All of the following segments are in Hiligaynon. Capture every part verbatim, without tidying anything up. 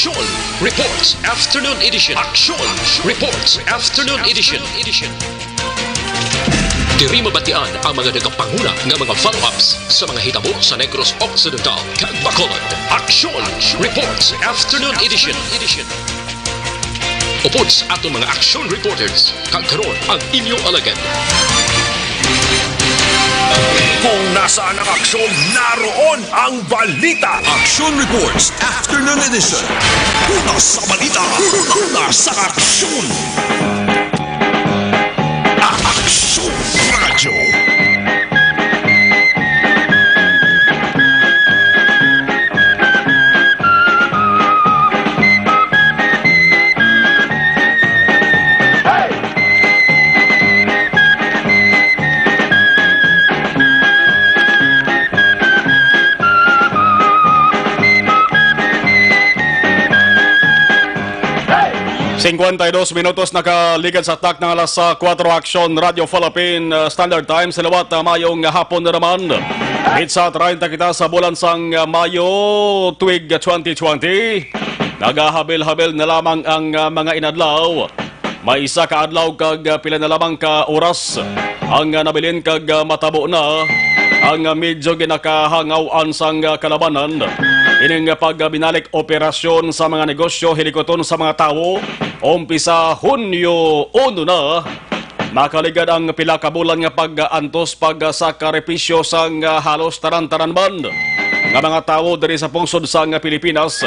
Aksyon Reports Afternoon Edition. Aksyon Reports Afternoon Edition. Diri mabatian ang mga nagapanguna nga mga follow-ups sa mga hitabo sa Negros Occidental kag Bacolod. Aksyon Reports Afternoon Edition. Upod sa aton mga action reporters, kag karon ang inyo alagad. Kung nasaan ang aksyon, naroon ang balita. Action Reports Afternoon Edition. Una sa balita, una sa aksyon. Aksyon Radyo. Singkwenta y dos minutos nakaligad sa takna nga alas, ah, kuwatro. Aksyon Radyo Philippine, ah, Standard Time. Sa liwat, ah, mayong hapon na naman. Pitsa treinta kita sa bulan sang, ah, Mayo, tuig twenty twenty. Nagahabil-habil na lamang ang, ah, mga inadlaw. May isa ka adlaw kag, ah, pila na lamang ka oras ang, ah, nabilin kag, ah, matabo na ang, ah, medyo ginakahangaw-an sang, ah, kalabanan. Ining, ah, pagbinalik operasyon sa mga negosyo, hilikuton sa mga tawo, umpisa Hunyo uno na. Makaligad ang pila ka bulan nga pag-antos, pagsakripisyo sang, ah, halos tanan-tanan man nga mga tawo diri sa pungsod sang Pilipinas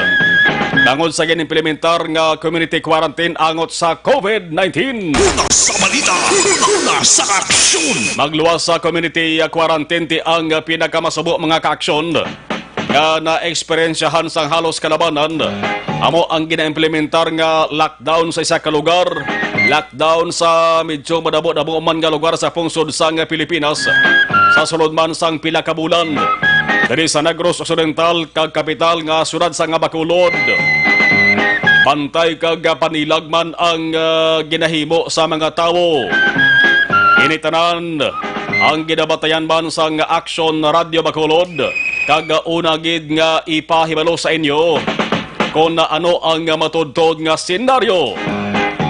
tungod sa ginimplementar nga community quarantine angot sa COVID nineteen. Una sa balita, una sa aksyon. Magluwas sa community quarantine ti ang pinakamasubo mga kaaksyon nga naeksperyensyahan sang halos kalabanan. Amo ang ginaimplementar nga lockdown sa isa ka lugar, lockdown sa medyo madamo-damo man nga lugar sa pungsod sang Pilipinas, sa sulod man sang pila ka bulan. Diri sa Negros Occidental kag kapital nga siyudad sang Bacolod, bantay kag panilag man ang, ah, ginahimo sa mga tawo. Ini tanan ang ginabatayan man sang Aksyon Radyo Bacolod, kag una gid nga ipahibalo sa inyo kon ano ang matudtod nga senaryo.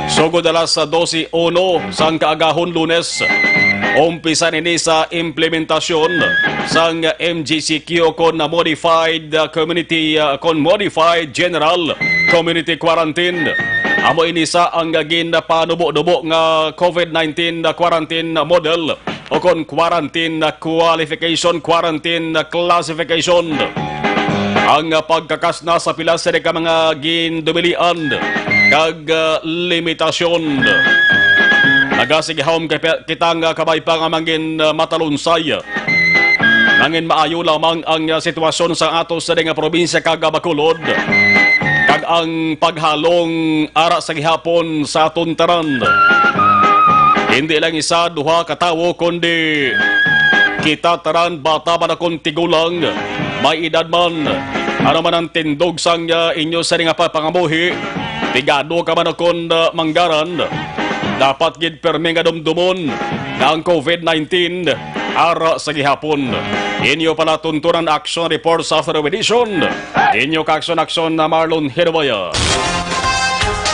Sugod alas dose uno sang kaagahon Lunes, umpisa ini sa implementasyon sang M G C Q kon Modified Community, uh, kon Modified General Community Quarantine. Amo ini sa ang ginapanubo-nubo nga COVID nineteen quarantine model, o kon quarantine qualification, quarantine classification. Ang pagkakasna sa pila sini ka mga gindumilian kag, ah, limitasyon. Nagasigihawom kay pe-, kita nga kabay pa nga mangin, ah, matalunsay, mangin maayo lamang ang, ah, sitwasyon sa ato sa nga probinsya kag Bacolod, kag ang paghalong ara sa gihapon sa aton tanan. Hindi lang isa, duha ka tawo, kundi kita tanan, bata man akon tigulang, may edad man. Ano man ang tindog sang, ah, inyo sa nga pa-, pangabuhi, tigado ka man akon, ah, manggaran, dapat gid permi nga dumdumon nga ang COVID nineteen ara sa gihapon. Inyo pala tuntunan action report sa Afternoon Edition. Inyo ka-action-action na Marlon Hirbaya.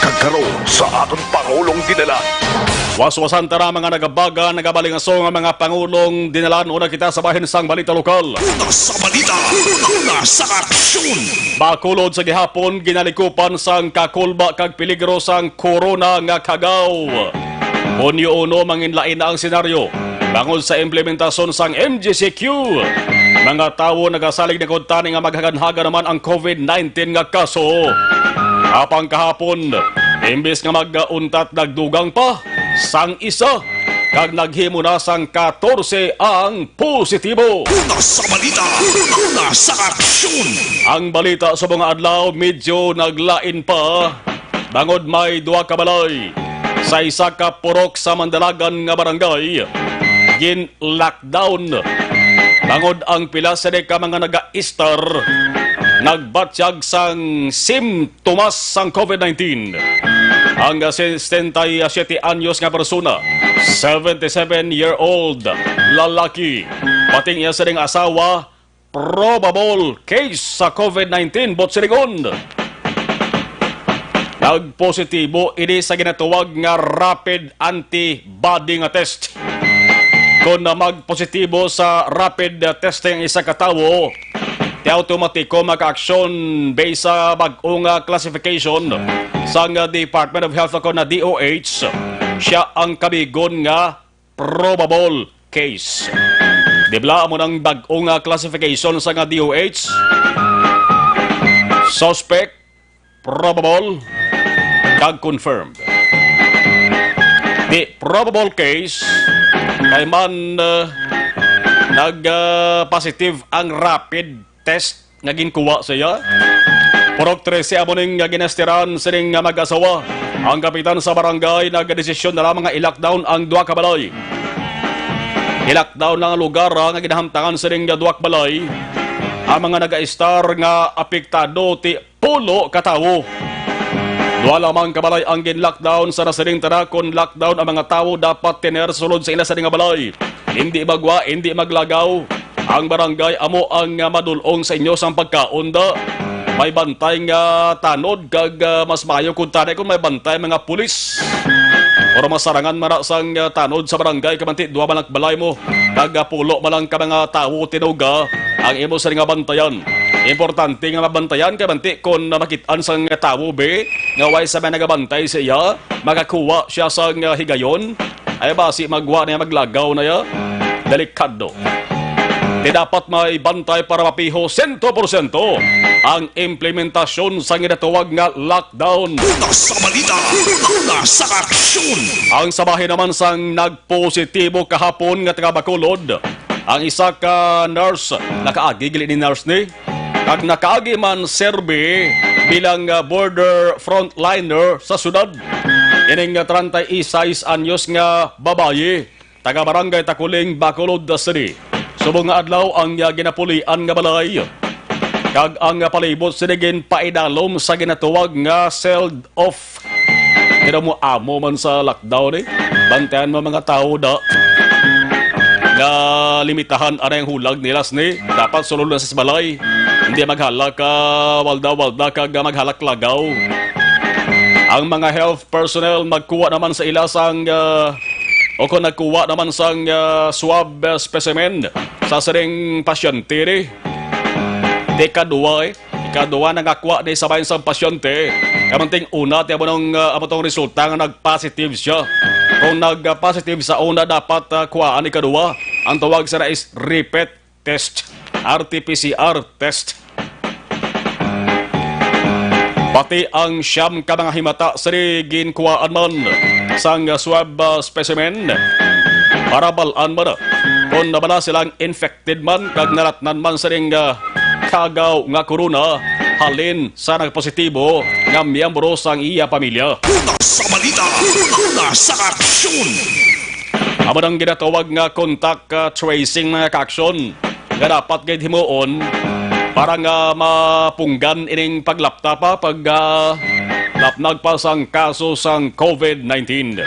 Kag karon sa aton Pangulong Dinalan. Waswasan tara mga nagabaga, nagabalingaso nga mga Pangulong Dinalan. Una kita sa bahin sang balita lokal. Una sa balita, una sa aksyon. Bacolod sa gihapon, ginalikupan sang kakulba kag peligro sang corona nga kagaw. Hunyo uno, manginlain na ang senaryo bangod sa implementasyon sang M G C Q. Mga tawo nagasalig na gud tani nga maghaganhaga naman ang COVID nineteen nga kaso. Apang kahapon, imbis nga mag-untat, nagdugang pa sang isa kag naghimo na sang katorse ang positibo. Una sa balita, una sa aksyon. Ang balita sa mga adlaw medyo naglain pa. Bangod may duha ka balay sa isa ka purok sa Mandalagan nga barangay gin-lockdown, bangod ang pila sini ka mga naga-istar nagbatyag sang simptomas sang COVID nineteen. Ang sesenta y siete anyos nga persona, seventy-seven-year-old lalaki, pati ang iya sining asawa, probable case sa COVID nineteen, buot silingon. Nagpositibo ini sa ginatawag nga rapid antibody nga test. Kon na magpositibo sa rapid testing ang isa ka tawo, ti automatiko makaaksyon based sa bag-o nga classification sang Department of Health o kon na D O H, siya ang kabigon nga probable case. Di bala, amo nang bag-o nga classification sa nga D O H? Suspect, probable, kag confirmed. Di probable case, kay man, uh, nag, uh, positive ang rapid test nga ginkuha sa iya. Purok trese amo ning nga ginastiran sining nga mag-asawa. Ang kapitan sa barangay nagdesisyon na lamang nga i-lockdown ang duha ka balay. I-lockdown lang ang lugar, ah, nga ginahamtangan sining nga duha ka balay. Ang mga nag-aistar nga apektado ti pulo ka tawo. Duha lamang ka balay ang gin-lockdown sa nasiring tana. Kon lockdown ang mga tawo, dapat tener sulod sa ila sini nga balay. Hindi magwa, hindi maglagaw. Ang barangay amo ang, ah, madul-ong sa inyo sang pagkaon da. May bantay nga tanod kag, ah, mas maayo kun tani kung may bantay mga pulis. Pero masarangan man na sang, ah, tanod sa barangay, kamanti duha man lang balay mo, kag, ah, pulo man lang ka mga tawo tinuga ang imo sini nga bantayan. Importante nga mabantayan, kamanti kon makit-an sang tawo, be, nga way sa may nagabantay sa iya, makakuha siya sang, ah, higayon. Ay basi magwa na ya, maglagaw na ya. Delikado. Di dapat may bantay para mapiho sento por sento ang implementasyon sa ginatawag nga lockdown. Una sa balita, una sa aksyon. Ang sa bahin naman sang nagpositibo kahapon nga taga Bacolod, ang isa ka nurse, nakaagi gali ni nurse ni, kag nakaagi man serbi bilang, ah, border frontliner sa syudad. Ining, ah, treinta y seis anyos nga babayi, taga Barangay Takuling, Bacolod City. Subong nga adlaw ang iya ginapulian nga balay, kag ang palibot sini ginpaidalom sa ginatuwag nga sealed off. Pero mo amo man sa lockdown, eh. Bantayan mo mga tao da nga limitahan anay ang hulag nila sini. Dapat sulod lang sa balay. Hindi maghalak ka walda-walda kag maghalak lagaw. Ang mga health personnel magkuha naman sa ila sang, ah, o kung nagkuha naman sang, ah, swab, ah, specimen sa sining pasyente ni. Di kadua, eh. Ikaduha, nangakuha ni sa bahin sang pasyente. Kamanting una, ti amo nang, ah, amo tong resulta nga nag-positive siya. Kung nag-positive sa una, dapat, ah, kuhaan ikaduha. Ang tawag sira is repeat test, R T P C R test. Pati ang siyam ka mga himata sini ginkuhaan man sang swab, ah, specimen para bal-an man kon nabala silang infected man kag nalatnan man sining, ah, kagaw nga corona halin sa nagpositibo nga miyembro sang iya pamilya. Una sa balita, una sa aksyon. Amo nang ginatawag nga contact, ah, tracing, mga kaaksyon, nga dapat gid himuon para nga mapunggan ining paglapta pa pag, ah, lapnag pa sang kaso sang COVID nineteen.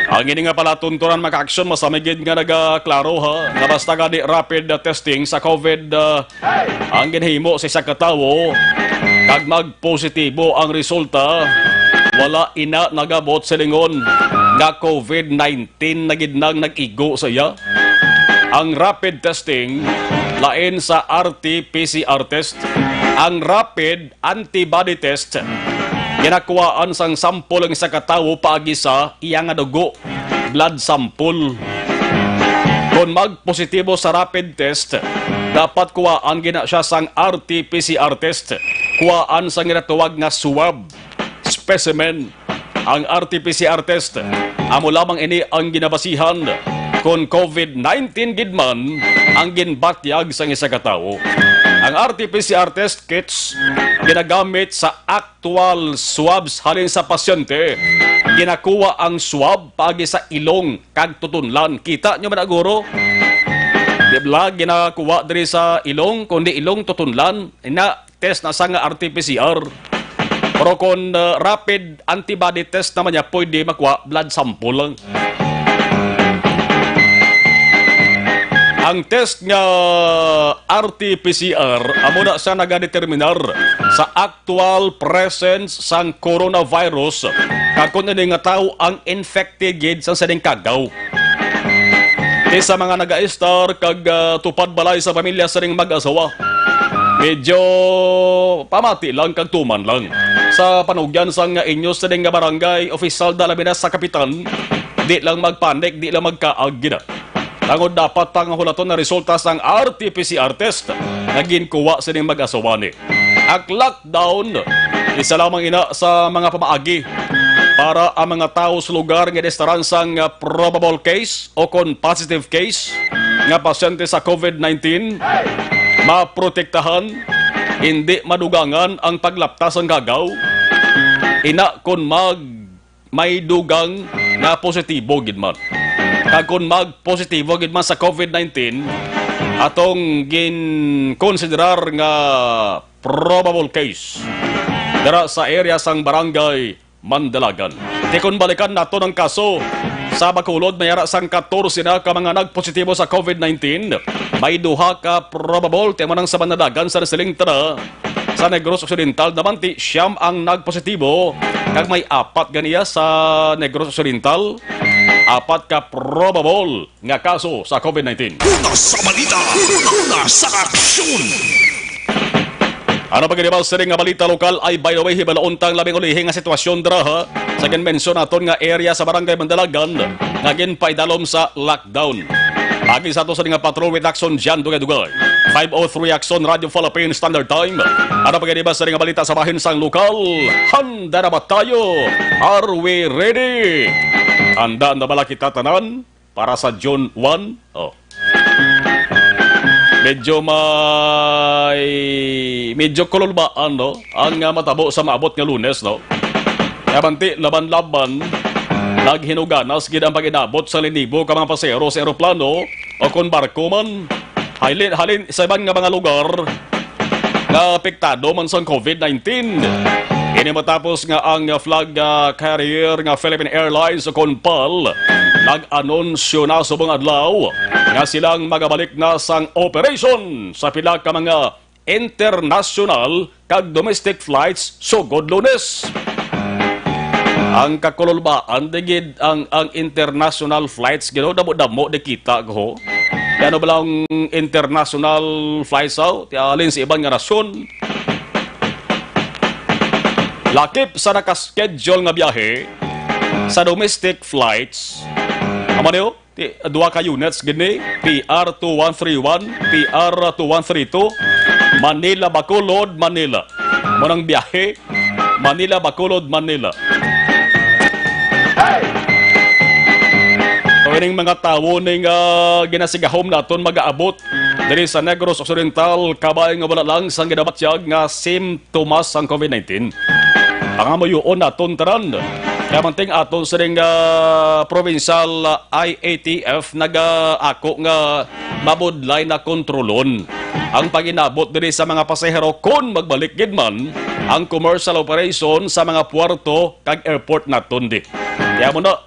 Ang ini nga palatuntunan, mga kaaksyon, masami gid nga nagaklaro, ha, nga basta gani rapid, ah, testing sa COVID, ah, ang ginhimo sa isa ka tawo kag magpositibo ang resulta, wala ina nagabot silingon nga COVID nineteen na gid nang nag-igo sa iya. Ang rapid testing lain sa R T P C R test. Ang rapid antibody test, ginakuhaan sang sample ang isa ka tawo paagi sa iya nga dugo, blood sample. Kon magpositibo sa rapid test, dapat kuhaan gina siya sang R T P C R test. Kuhaan sang ginatawag nga swab specimen. Ang R T P C R test, amo lamang ini ang ginabasihan kon COVID nineteen gid man ang ginbatyag sang isa ka tawo. Ang R T P C R test kits ginagamit sa aktual swabs halin sa pasyente. Ginakuha ang swab paagi sa ilong kag tutunlan. Kita nyo man na, guro? Di ba, ginakuha diri sa ilong, kundi ilong, tutunlan. Ina, test na sa nga R T P C R. Pero kung, uh, rapid antibody test naman niya, pwede makuha blood sample lang. Ang test nga R T P C R amo na siya nagadeterminar sa actual presence sang coronavirus kag kon ini nga tawo ang infected gid sa sining kagaw. Ti sa mga nagaistar kag, ah, tupad balay sa pamilya sining mag-asawa, medyo pamati lang kag tuman lang. Sa panugyan sang inyo sining nga barangay opisyal, da labi na sa kapitan, di lang magpanik, di lang magkaag gid. Tangod dapat ang hulaton na resulta sang R T P C R test nga ginkuha sining mag-asawa ni. Ang lockdown, isa lamang ina sa mga pamaagi para ang mga tawo sa lugar nga distaran sang probable case o kon positive case nga pasyente sa COVID nineteen maprotektahan, hindi madugangan ang paglapta sang kagaw. Ina kon mag may dugang nga positibo gid man. Kag kon mag-positibo gid man sa COVID nineteen, atong ginkonsiderar nga probable case dira sa area sang Barangay Mandalagan. Ti kon balikan naton ang kaso sa Bacolod, may ara sang katorse na ka mga nagpositibo sa COVID nineteen. May duha ka probable, ti amo nang sa Mandalagan, sa Siling Tara, sa Negros Occidental naman, ti siyam ang nagpositibo, kag may apat ganiya sa Negros Occidental, apat ka probable nga kaso sa COVID nineteen. Una sa balita, una sa aksyon. Ano pa gid ba sining nga balita lokal? Ay, by the way, hibalaon tang labing ulihi nga sitwasyon dira, ha, sa ginmensyon naton nga area sa Barangay Mandalagan nga ginpaidalom sa lockdown. Agi sa ato sa nga patrol with Action Jan Dugay-Dugay. Five oh three Action Radio Philippine Standard Time. Ano pa gani ba sa nga balita sa bahin sang lokal? Handa na ba tayo? Are we ready? Handa na bala kita tanan para sa June one? Oh. Medyo may, medyo kululbaan, no? Ang, ah, matabo sa maabot nga Lunes, no? Kaya banti, laban-laban, naghinuganas gid ang pag-inabot sa linibo ka mga pasahero sa eroplano o kon barko man. Halin, halin sa iban nga mga lugar nga apektado man sang COVID nineteen. Ini matapos nga ang flag, ah, carrier nga Philippine Airlines o kon pal nag-anunsyo na subong adlaw nga silang magabalik na sang operation sa pila ka mga international kag domestic flights sugod Lunes. Ang kakululbaan di gid ang, ang international flights, gid, damo-damo di kita ko. Kaya ano ba lang international flights, aw? Ti alin sa iban nga nasyon? Lakip sa nakaschedule nga biyahe sa domestic flights. Amo niyo? Ti, duha ka units gini, P R two one three one, P R two one three two, Manila, Bacolod, Manila. Mo nang biyahe, Manila, Bacolod, Manila. So, ining mga tawo ning, ah, ginasigahom naton mag-aabot diri sa Negros Occidental, kabay nga wala lang sang ginabatyag nga simptomas sang COVID nineteen. Pangamuyoon naton tanan. Kaya manting aton sining, ah, provincial, ah, I A T F nagaako nga mabudlay na kontrolon ang pag-inabot diri sa mga pasahero kon magbalik gid man ang commercial operation sa mga puerto kag airport naton di. Kaya mo na,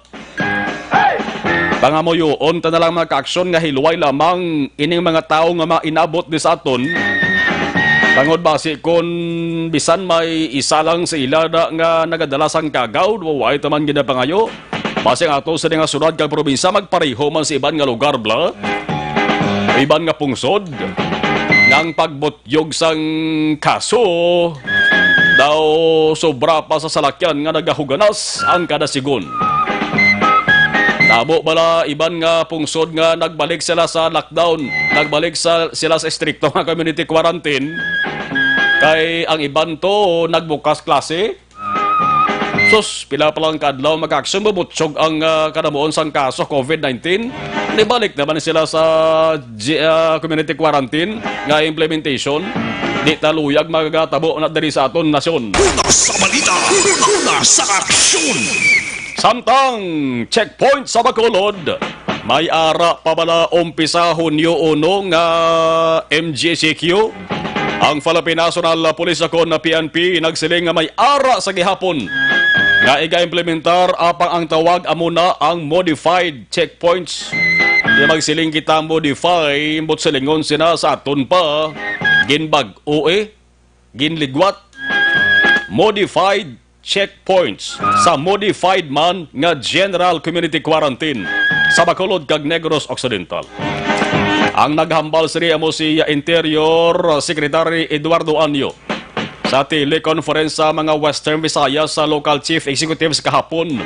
pangamuyoon ta na lang mga kaaksyon nga hiluway lamang ining mga tawo nga mainabot di sa aton. Tangod basi kon bisan may isa lang sa ila na nga nagadala sang kagaw, way ta man ginapangayo. Basi ang ato sa nga syudad kag probinsya magpareho man sa iban nga lugar, bla. Iban nga pungsod nga ang pagbot yog sang kaso daw sobra pa sa salakyan nga nagahuganas ang kada sigon. Tabo bala iban nga pungsod nga nagbalik sila sa lockdown, nagbalik sa, sila sa estrikto nga community quarantine, kay ang iban to nagbukas klase. Sus, pila pa lang ka adlaw, magkaaksyon, mabutyog ang, ah, kanamuon sang kaso COVID nineteen. Nibalik naman sila sa G-, ah, community quarantine nga implementation. Di ta luyag magatabo na diri sa aton nasyon. Una sa balita, una sa aksyon. Samtang checkpoint sa Bacolod, may ara pa bala umpisa Hunyo uno nga M G C Q. Ang Philippine National Police akon na P N P nagsiling nga may ara sa gihapon nga iga-implementar, apang ang tawag amo na ang modified checkpoints. Magsiling kita modify, ambot silingon sina sa aton pa, ginbag-o eh, ginligwat. Modified checkpoints sa modified man nga general community quarantine sa Bacolod kag Negros Occidental. Ang naghambal sini amo si Interior Secretary Eduardo Anyo. Sa teleconference sa mga Western Visayas sa local chief executives kahapon,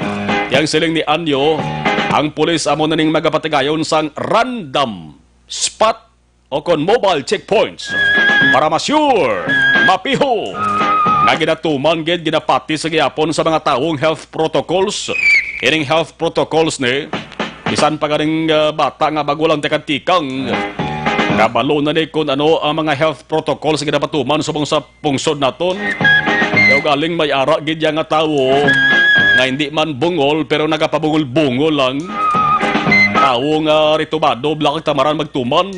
yang siling ni Anyo, ang pulis amo na ning magapatigayon sang random spot o kon mobile checkpoints para ma-sure, mapiho nga ginatuman gid, ginapati sa gihapon sa mga tawo ang health protocols. Ining health protocols ni bisan pa ganing, ah, bata nga bag-o lang tikang-tikang, kabalo na ni kun ano ang mga health protocols nga ginapatuman subong sa pungsod naton. Kay ugaling may ara gid ya nga tawo nga hindi man bungol pero nagapabungol-bungol lang. Tawo nga ritubado bala kag tamaran magtuman.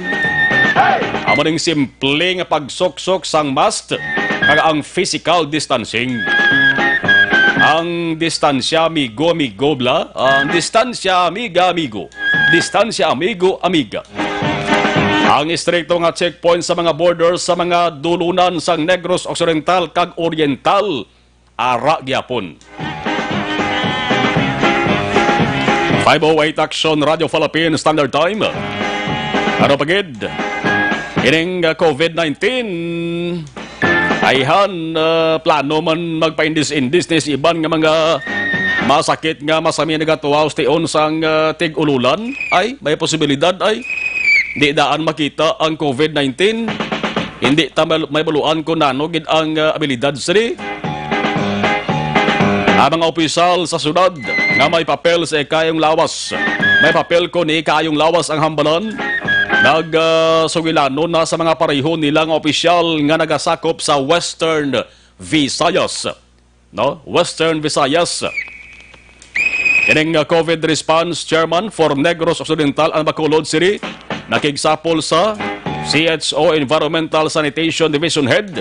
Amo ning simple nga pagsuksok sang mask kag ang physical distancing. Ang distansya, amigo, amigo, bala. Ang distansya, amiga, amigo. Distansya, amigo, amiga. Ang istrikto nga checkpoint sa mga borders sa mga dulunan sang Negros Occidental kag Oriental, ara gyapon. Five oh eight Action Radio Philippine Standard Time. Ano pa gid? Ining, uh, COVID nineteen, ayhan, uh, plano man magpaindis-indis ni sa iban nga mga masakit nga masami nagatuhaw sa tion sang, uh, tig-ululan. Ay, may posibilidad ay di daan makita ang COVID nineteen. Hindi ta mal-, may baluan kung nano gid ang, uh, abilidad sini. Ang mga opisyal sa syudad nga may papel sa ikayong lawas, may papel ko ni ikayong lawas ang hambalan, nag, ah, sugilanon na sa mga pareho nila nga opisyal nga nagasakop sa Western Visayas. No? Western Visayas. Ining, ah, COVID Response Chairman for Negros Occidental and Bacolod City, nakigsapol sa C H O Environmental Sanitation Division Head,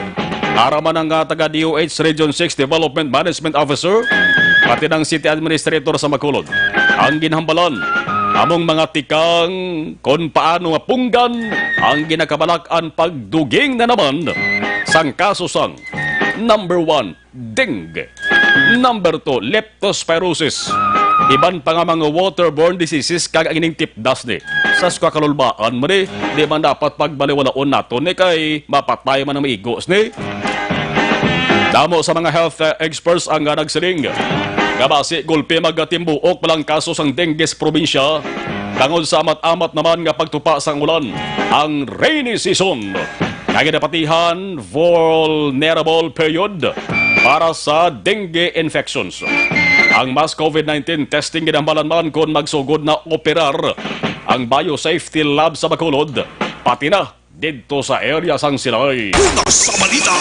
ara man ang, ah, taga D O H Region six Development Management Officer, pati ng City Administrator sa Bacolod. Ang ginhambalan, among mga tikang kung paano mapunggan ang ginakabalak-an pagduging na naman sang kaso sang number one, dengue. Number two, leptospirosis. Iban pa nga mga waterborne diseases kag ang ining tipdas ni. Sa kakalulbaan man ni, di man dapat pagbaliwalaon naton ni kay mapatay man ang maigo sini. Damo sa mga health, eh, experts ang, ah, nagsiling nga basi gulpi magatimbuok pa lang kaso sang dengue sa probinsya tungod sa amat-amat naman nga pagtupa sang ulan, ang rainy season. Nga ginapatihan vulnerable period para sa dengue infections. Ang mass COVID nineteen testing ginhambalan man kon magsugod na operar ang Biosafety Lab sa Bacolod, pati na didto sa area sang Silay. Una sa balita,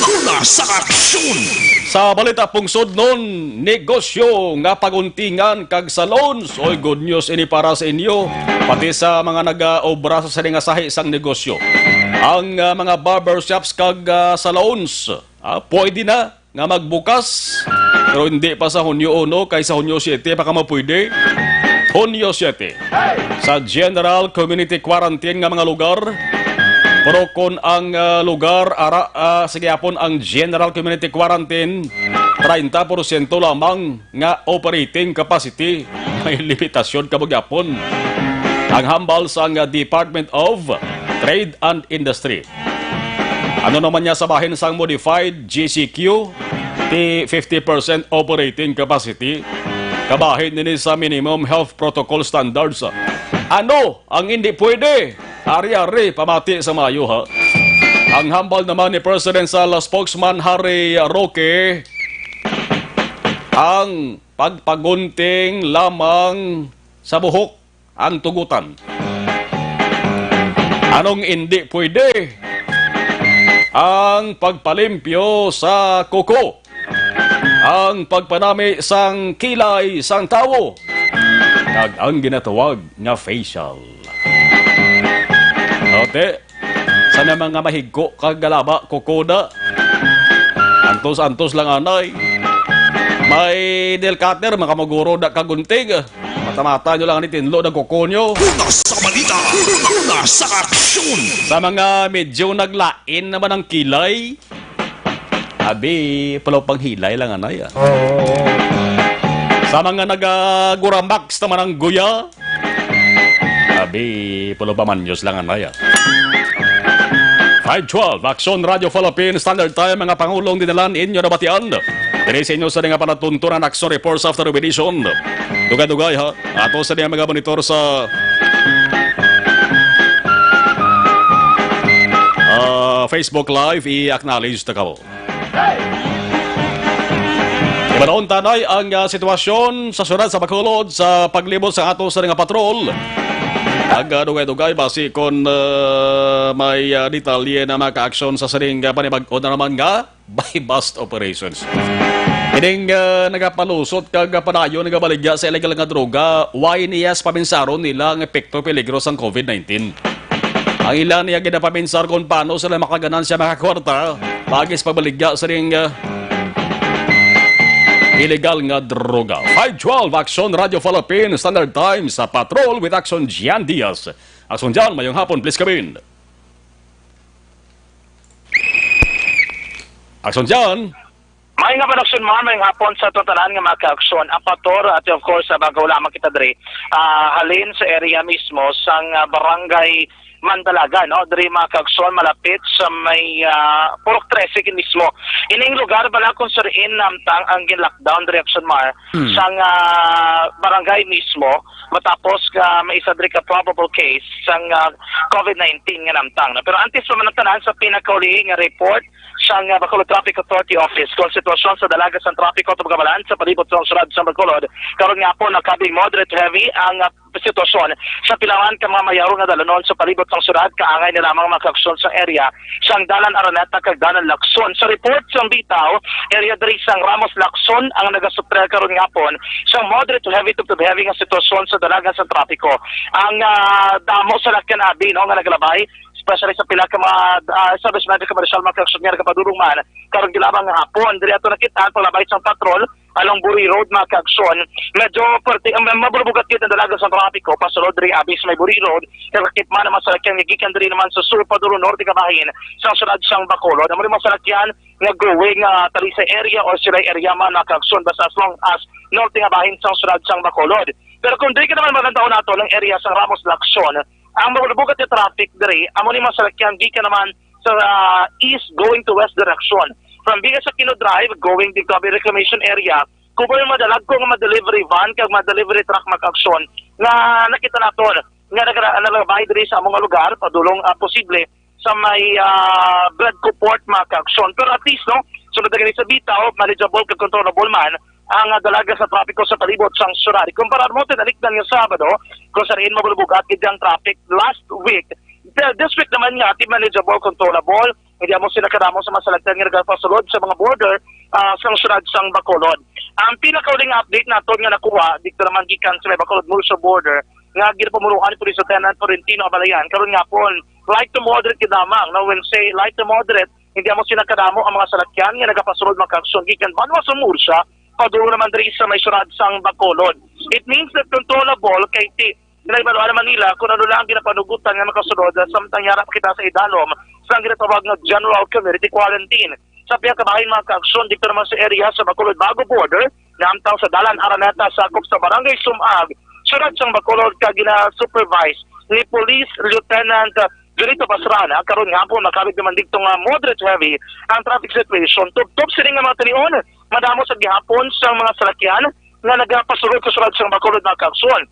una sa aksyon. Sa balita pungsod nun, negosyo nga paguntingan kag salons. Oy, good news ini para sa inyo. Pati sa mga nag-obra sa sini nga sahi sang negosyo. Ang, ah, mga barbershops kag, ah, salons, ah, pwede na nga magbukas, pero hindi pa sa Hunyo uno, kay sa Hunyo siete pa kamo pwede. Hunyo siete, sa general community quarantine nga mga lugar. Pero kung ang, ah, lugar, ara, ah, sa gihapon ang general community quarantine, treinta porsyento lamang nga operating capacity, may limitasyon kamo gihapon. Ang hambal sang, ah, Department of Trade and Industry. Ano naman niya sa bahin sang modified G C Q, ti fifty percent operating capacity? Kabahin nini sa minimum health protocol standards. Ano ang hindi pwede? Ari-ari, pamati sa maayo, ha. Ang hambal naman ni Presidential Spokesman Harry Roque, ang pagpagunting lamang sa buhok ang tugutan. Anong indi pwede? Ang pagpalimpyo sa kuko, ang pagpanami sang kilay sang tawo, kag ang ginatawag nga facial. Ote, sa mga mahigko kag galaba, kuko na. Antos-antos lang anay. May nail cutter, makamaguro na kagunting. Mata-mata nyo lang ni Tinlo, nagkukunyo. Una sa balita, una sa aksyon. Sa mga medyo naglain naman ang kilay, abi, pulaw panghilay lang anay, ah. Sa mga nagaguramax naman ang guya, abi, pulaw pamanyos lang anay, ah. Five twelve, Aksyon Radio Philippines Standard Time, mga pangulong dinalan inyo nabatian. Diri sa inyo sa nga palatuntunan, Aksyon Reports after Edition. Dugay-dugay, ha. Ato sa mga monitor sa, ah, Facebook Live, i-acknowledge ta kamo. Ibanahon tanay ang, ah, sitwasyon sa syudad sa Bacolod sa paglibot sa ato sa nga patrol. Ang, ah, dugay-dugay basi kon, ah, may, ah, detalye na makaaksyon sa sining, ah, panibag-o na naman nga buy-bust operations. Ining, ah, nagapalusot kag padayon nagabaligya sa illegal nga droga, why niya sa paminsaron nila ang epekto peligro sang covid nineteen? Ang ila niya ginapaminsar kung paano sila makaganansya, makakwarta, pagis pagbaligya sa ring, ah, illegal nga droga. Five twelve, Aksyon Radio Philippines Standard Time sa Patrol with Aksyon Jan Diaz. Aksyon Jan, mayong hapon, please come in. Aksyon Jan. May nga panaksyon man, may hapon sa aton tanan nga mga kaaksyon. Ang Patrol, at of course, sa bago lamang kita diri, ah, halin sa area mismo sang, ah, barangay Mandalaga, no? Diri mga kaaksyon, malapit sa may, ah, Purok trese gid mismo. Ining lugar bala kung suriin namtang ang gin-lockdown diri, Aksyon Mar, Hmm. sang, ah, barangay mismo, matapos nga may isa diri ka probable case sang, ah, covid nineteen nga namtang, no? Pero antes pa man ang tanan, sa pinakauli nga report sang, ah, Bacolod Traffic Authority Office, kung sitwasyon sa dalaga sang trapiko tubgabalan sa palibot sa syudad sa Bacolod, karon nga po nakabing moderate to heavy ang, ah, sitwasyon sa pila man ka mga mayor nga dalanon sa palibot sang syudad, kaangay na lamang mga kaaksyon sa area sang Dalan Araneta kag Dalan Lacson. Sa report sang bitaw, area diri sang Ramos Lacson ang nagasupler karon nga hapon sang moderate to heavy to, to heavy nga sitwasyon sa dalaga sang trapiko. Ang, ah, damo sa lakyan abi, no, nga nagalabay, especially sa pila ka mga, ah, establishment commercial, mga kaaksyon, nga nagapadulong man karong gilabang nga hapon. Diri ato nakita ang paglabay sang patrol along Buri Road, mga kaaksyon. Medyo perti-, um, mabulbugat gid ang dalaga sa trapiko pasulod diri abi sa may Buri Road. Nakakit man ang mga salakyan nga gikan diri naman sa sur padulong norte nga bahin sang syudad sang Bacolod. Amo ni mga salakyan nga going, ah, Talisay area or Silay area man, mga kaaksyon, basta as long as norte nga bahin sang syudad sang Bacolod. Pero kung diri ka naman magandahon nato ang area sang Ramos Lacson, ang mabulbugat nga traffic diri amo ni mga salakyan gikan naman sa, ah, east going to west direction. From Bigas Aquino Drive, going dito sa reclamation area, kubo yung madalagko nga mga delivery van kag mga delivery truck, mga kaaksyon, nga nakita naton nga nagra-, nalabay diri sa among lugar, padulong, ah, posible sa may, ah, Bradco Port, mga kaaksyon. Pero at least, no, sunod na gani sa bitaw, manageable kag controllable man ang, ah, dalaga sa trapiko sa palibot sang syudad. Kumpara mo tinalikdan nga Sabado, kung sa diin mabulbugat gid ang traffic last week, the, this week naman nga, ti manageable, controllable. Hindi amo sila kadamo sa mga salakyan nga nagapasulod sa mga border, ah, sang syudad sang Bacolod. Ang pinakauling update naton nga nakuha dito naman gikan sa may Bacolod-Murcia border nga ginapamunuan ni Police Lieutenant Florentino Abalayan, karon nga hapon, light to moderate gid lamang. Now, when say light to moderate, hindi amo sila kadamo ang mga salakyan nga nagapasulod, mga kaaksyon, gikan banwa sa Murcia padulong naman diri sa may syudad sang Bacolod. It means that controllable kay ti-, ginaibaluan naman nila kung ano lang ang ginapanugutan nga makasulod, ah, samtang yara pa kita sa idalom sang ginatawag nga general community quarantine. Sa pihak ka bahin, mga kaaksyon, dito naman sa area sa Bacolod Bago border, naamtang sa Dalan Araneta, sakop sa Barangay Sumag, syudad sang Bacolod, kag gina-supervise ni Police Lieutenant, ah, Junito Pastrana. Karon nga hapon, makabig naman dito nga moderate to heavy ang traffic situation. Tubtob sini nga mga tinion, madamo sa gihapon sang mga salakyan nga nagapasulod sa syudad sang Bacolod, mga kaaksyon.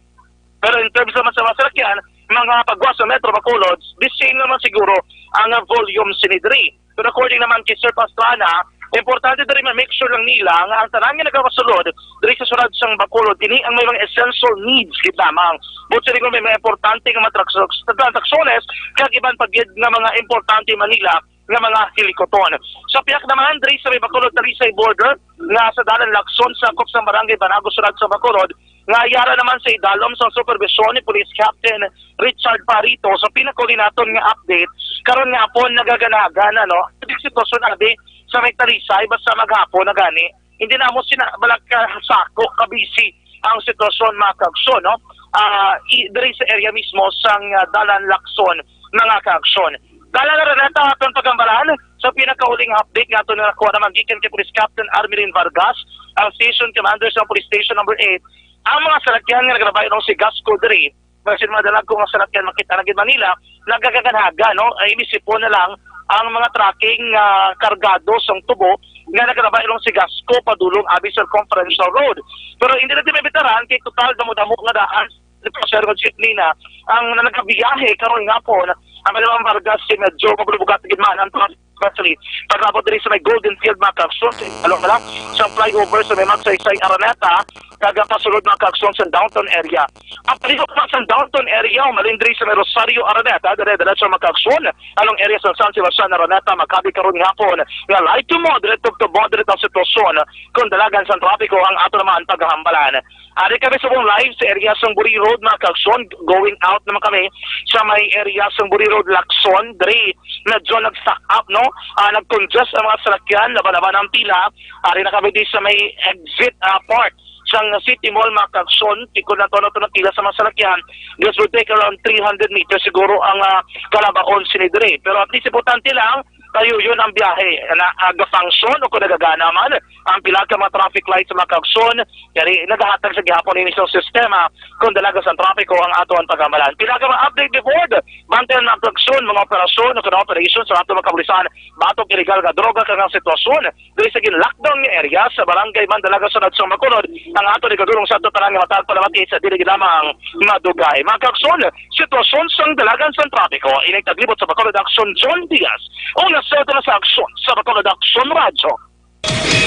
Pero in terms naman sa mga salakyan, mga pagwa sa Metro Bacolod, the same naman siguro ang, ah, volume sini diri. Pero according naman kay Sir Pastrana, importante diri ma-make sure lang nila nga ang tanan nga nagapasulod diri sa syudad sang Bacolod, ini ang may mga essential needs gid lamang. But sa may mga importante nga mga traks-, transaksyones, kag iban pa gid nga mga importante man nila nga mga hilikoton. Sa pihak naman diri sa may Bacolod Talisay border nga sa Dalan Lacson, sakop sa Barangay Banago, syudad sa Bacolod, nga yara naman sa idalom sa superbisyon ni Police Captain Richard Parito. Sa pinakauli naton nga update, karon nga hapon nagaganaga na, no? Ang sitwasyon abi sa may Talisay, basta maghapon na gani, hindi na mo sina-, bala ka sako, ka busy ang sitwasyon, mga kaaksyon, no? Ah, i-, diri sa area mismo sang, ah, Dalan Lacson, mga kaaksyon. Dalan Araneta, aton paghambalan sa pinakauling update nga aton nakuha naman gikan kay Police Captain Armelin Vargas, ang Station Commander sa Police Station Number Eight. Ang mga salakyan nga nagrabay along Sigasco diri, basin mga dalagko nga salakyan makita na gid man nila, nagaganhaga, no? Ay, inisipon na lang ang mga trucking nga kargado sang tubo nga nagrabay along Sigasco padulong abi circumferential road. Pero hindi na di maibitaran kay total damo-damo nga daan, pasahero nga jeepney na ang nagabiyahe karon nga hapon. Ang Manuel Vargas, si medyo mabulbugat gid man ang traffic, especially pag-abot diri sa may Golden Field, mga kaaksyon, sa along na lang sa flyover sa may Magsaysay Araneta, kag pasulod, mga kaaksyon, sa downtown area. Ang palihog pa sa downtown area, umalin diri sa may Rosario Araneta, dire-diretso, mga kaaksyon, along area sa San Sebastian Araneta, makabi karon nga hapon nga light to moderate to, to moderate ang sitwasyon kung dalagan sa trapiko ang ato naman paghambalan. Ari kami subong live sa area sang Buri Road, mga kaaksyon. Going out naman kami sa may area sang Buri Road, Lacson. Diri, medyo nag-stack up, no? Ah, nag-congest ang mga salakyan, laban-laban ang pila. Ari na kami di sa may exit, ah, part sang City Mall, mga kaaksyon. Tikod na to, na to na pila sa mga salakyan. This will take around three hundred meters siguro ang, ah, kalabaon sini diri. Pero at least importante lang, kayo yun ang biyahe na, ah, ga-function o kung nagagana man ang pila ka mga traffic lights, mga kaaksyon. Kaya nagahatag sa gihapon ini sa sistema kung dalaga sa trapiko ang aton paghambalan. Pila ka mga update before, bantayan, mga kaaksyon, mga operasyon o kung operation sa ato mga kapulisan batok illegal nga droga kag ang sitwasyon diri sa gin-lockdown nga area sa barangay Mandalaga, Sunod sang Bacolod, ang ato ni kadulong sa ato tanan nga matag palamati sa dili gid lamang madugay. Mga kaaksyon, sitwasyon sang dalagan sa trapiko, ining taglibot sa Bacolod Aksyon, John Diaz, una sa ato na sa aksyon sa Bacolod Aksyon Radyo.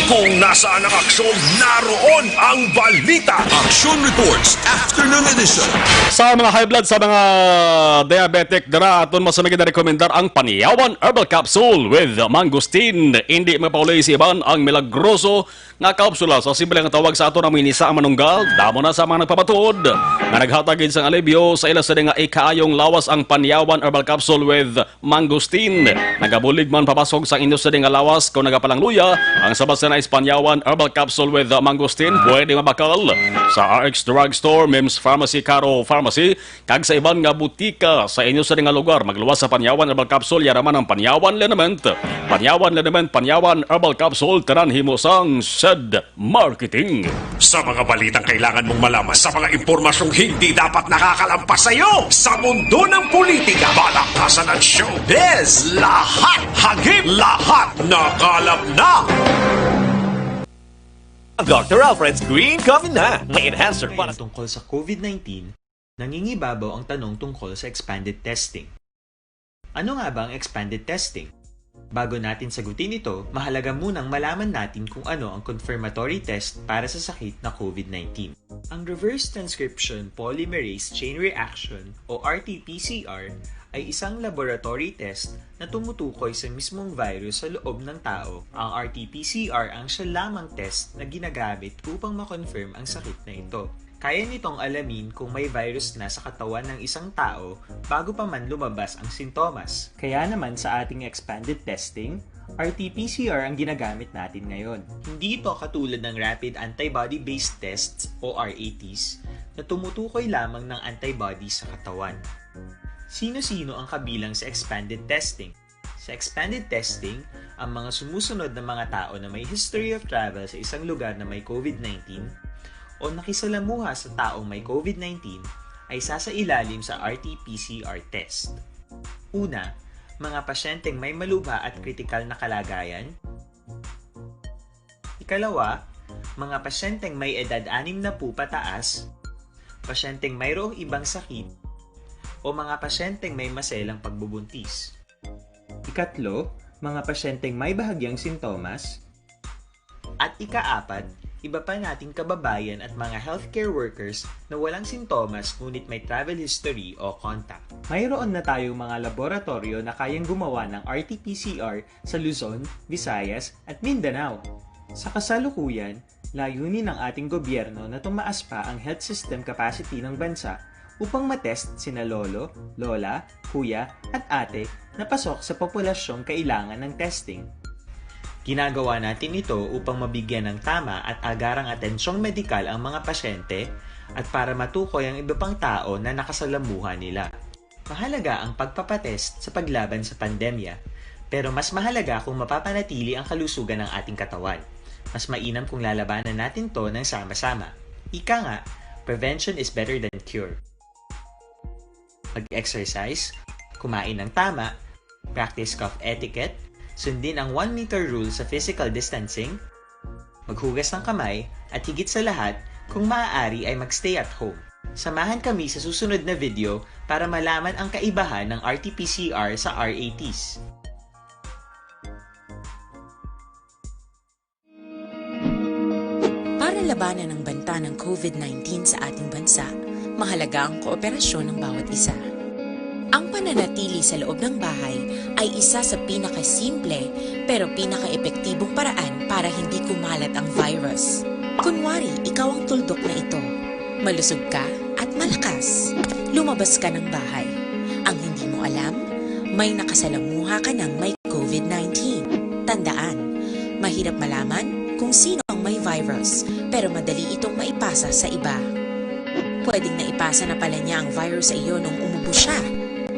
Kung nasaan ang aksyon, naroon ang balita. Action Reports, Afternoon Edition. Sa mga high blood, sa mga diabetic, dira aton masunod na rekomendar ang Panyawan Herbal Capsule with Mangosteen. Hindi mapauli si Iban ang milagroso nga kapsula. Sa simple nga tawag sa aton ang minisa ang manunggal, damo na sa mga nagpapatuod nga naghatag gid sang alibyo sa ila sini nga ikaayong lawas ang Panyawan Herbal Capsule with Mangosteen. Nagabulig man pabaskog sa inyo sini nga lawas kung nagapalangluya, ang sabas na Panyawan Herbal Capsule with Mangosteen pwede mabakal sa R X Drugstore, Mims Pharmacy, Caro Pharmacy, kag sa iban nga butika sa inyo sini nga lugar. Magluwas sa Panyawan Herbal Capsule, yara man ang Panyawan Liniment. Panyawan Liniment, Panyawan Herbal Capsule, tanan himo sang Sed Marketing. Sa mga balitang kailangan mong malaman, sa mga impormasyong hindi dapat nakakalampas sa iyo, sa mundo ng politika, palakasan at showbiz, lahat hagip, lahat nakalap na. Ang Doctor Alfred's Green Coffee na may enhancer para tungkol sa COVID nineteen, nangingibabaw ang tanong tungkol sa expanded testing. Ano nga ba ang expanded testing? Bago natin sagutin ito, mahalaga munang malaman natin kung ano ang confirmatory test para sa sakit na COVID nineteen. Ang reverse transcription polymerase chain reaction o R T P C R ay isang laboratory test na tumutukoy sa mismong virus sa loob ng tao. Ang R T P C R ang siya lamang test na ginagamit upang ma-confirm ang sakit na ito. Kaya nitong alamin kung may virus na sa katawan ng isang tao bago pa man lumabas ang sintomas. Kaya naman sa ating expanded testing, R T P C R ang ginagamit natin ngayon. Hindi ito katulad ng rapid antibody-based tests o R A Ts na tumutukoy lamang ng antibody sa katawan. Sino-sino ang kabilang sa expanded testing? Sa expanded testing, ang mga sumusunod na mga tao na may history of travel sa isang lugar na may COVID nineteen o nakisalamuha sa taong may COVID nineteen ay sasailalim sa R T P C R test. Una, mga pasyenteng may malubha at kritikal na kalagayan. Ikalawa, mga pasyenteng may edad anim na po pataas, pasyenteng mayroong ibang sakit, o mga pasyenteng may maselang pagbubuntis. Ikatlo, mga pasyenteng may bahagyang sintomas. At ikaapat, iba pa nating kababayan at mga healthcare workers na walang sintomas ngunit may travel history o contact. Mayroon na tayong mga laboratoryo na kayang gumawa ng R T P C R sa Luzon, Visayas, at Mindanao. Sa kasalukuyan, layunin ng ating gobyerno na tumaas pa ang health system capacity ng bansa upang matest sina lolo, lola, kuya, at ate na pasok sa populasyong kailangan ng testing. Ginagawa natin ito upang mabigyan ng tama at agarang atensyong medikal ang mga pasyente at para matukoy ang iba pang tao na nakasalamuha nila. Mahalaga ang pagpapatest sa paglaban sa pandemya, pero mas mahalaga kung mapapanatili ang kalusugan ng ating katawan. Mas mainam kung lalabanan natin to ng sama-sama. Ika nga, prevention is better than cure. Mag-exercise, kumain ng tama, practice cough etiquette, sundin ang one meter rule sa physical distancing, maghugas ng kamay, at higit sa lahat, kung maaari ay mag-stay at home. Samahan kami sa susunod na video para malaman ang kaibahan ng R T P C R sa R A Ts. Para labanan ang banta ng COVID nineteen sa ating bansa, mahalaga ang kooperasyon ng bawat isa. Ang pananatili sa loob ng bahay ay isa sa pinakasimple pero pinakaepektibong paraan para hindi kumalat ang virus. Kunwari, ikaw ang tuldok na ito. Malusog ka at malakas. Lumabas ka ng bahay. Ang hindi mo alam, may nakasalamuha ka ng may COVID nineteen. Tandaan, mahirap malaman kung sino ang may virus, pero madali itong maipasa sa iba. Pwedeng naipasa na pala niya ang virus sa iyo nung umubo siya,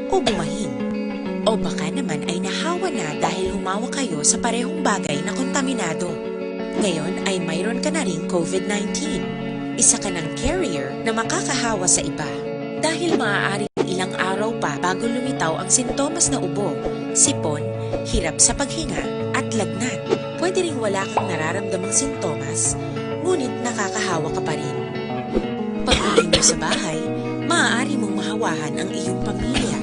o bumahin. O baka naman ay nahawa na dahil humawak kayo sa parehong bagay na kontaminado. Ngayon ay mayroon ka na ring COVID nineteen. Isa ka ng carrier na makakahawa sa iba. Dahil maaaring ilang araw pa bago lumitaw ang sintomas na ubo, sipon, hirap sa paghinga, at lagnat. Pwede ring wala kang nararamdamang sintomas, ngunit nakakahawa ka pa rin. Pag-uwi mo sa bahay, maaari mong mahawahan ang iyong pamilya.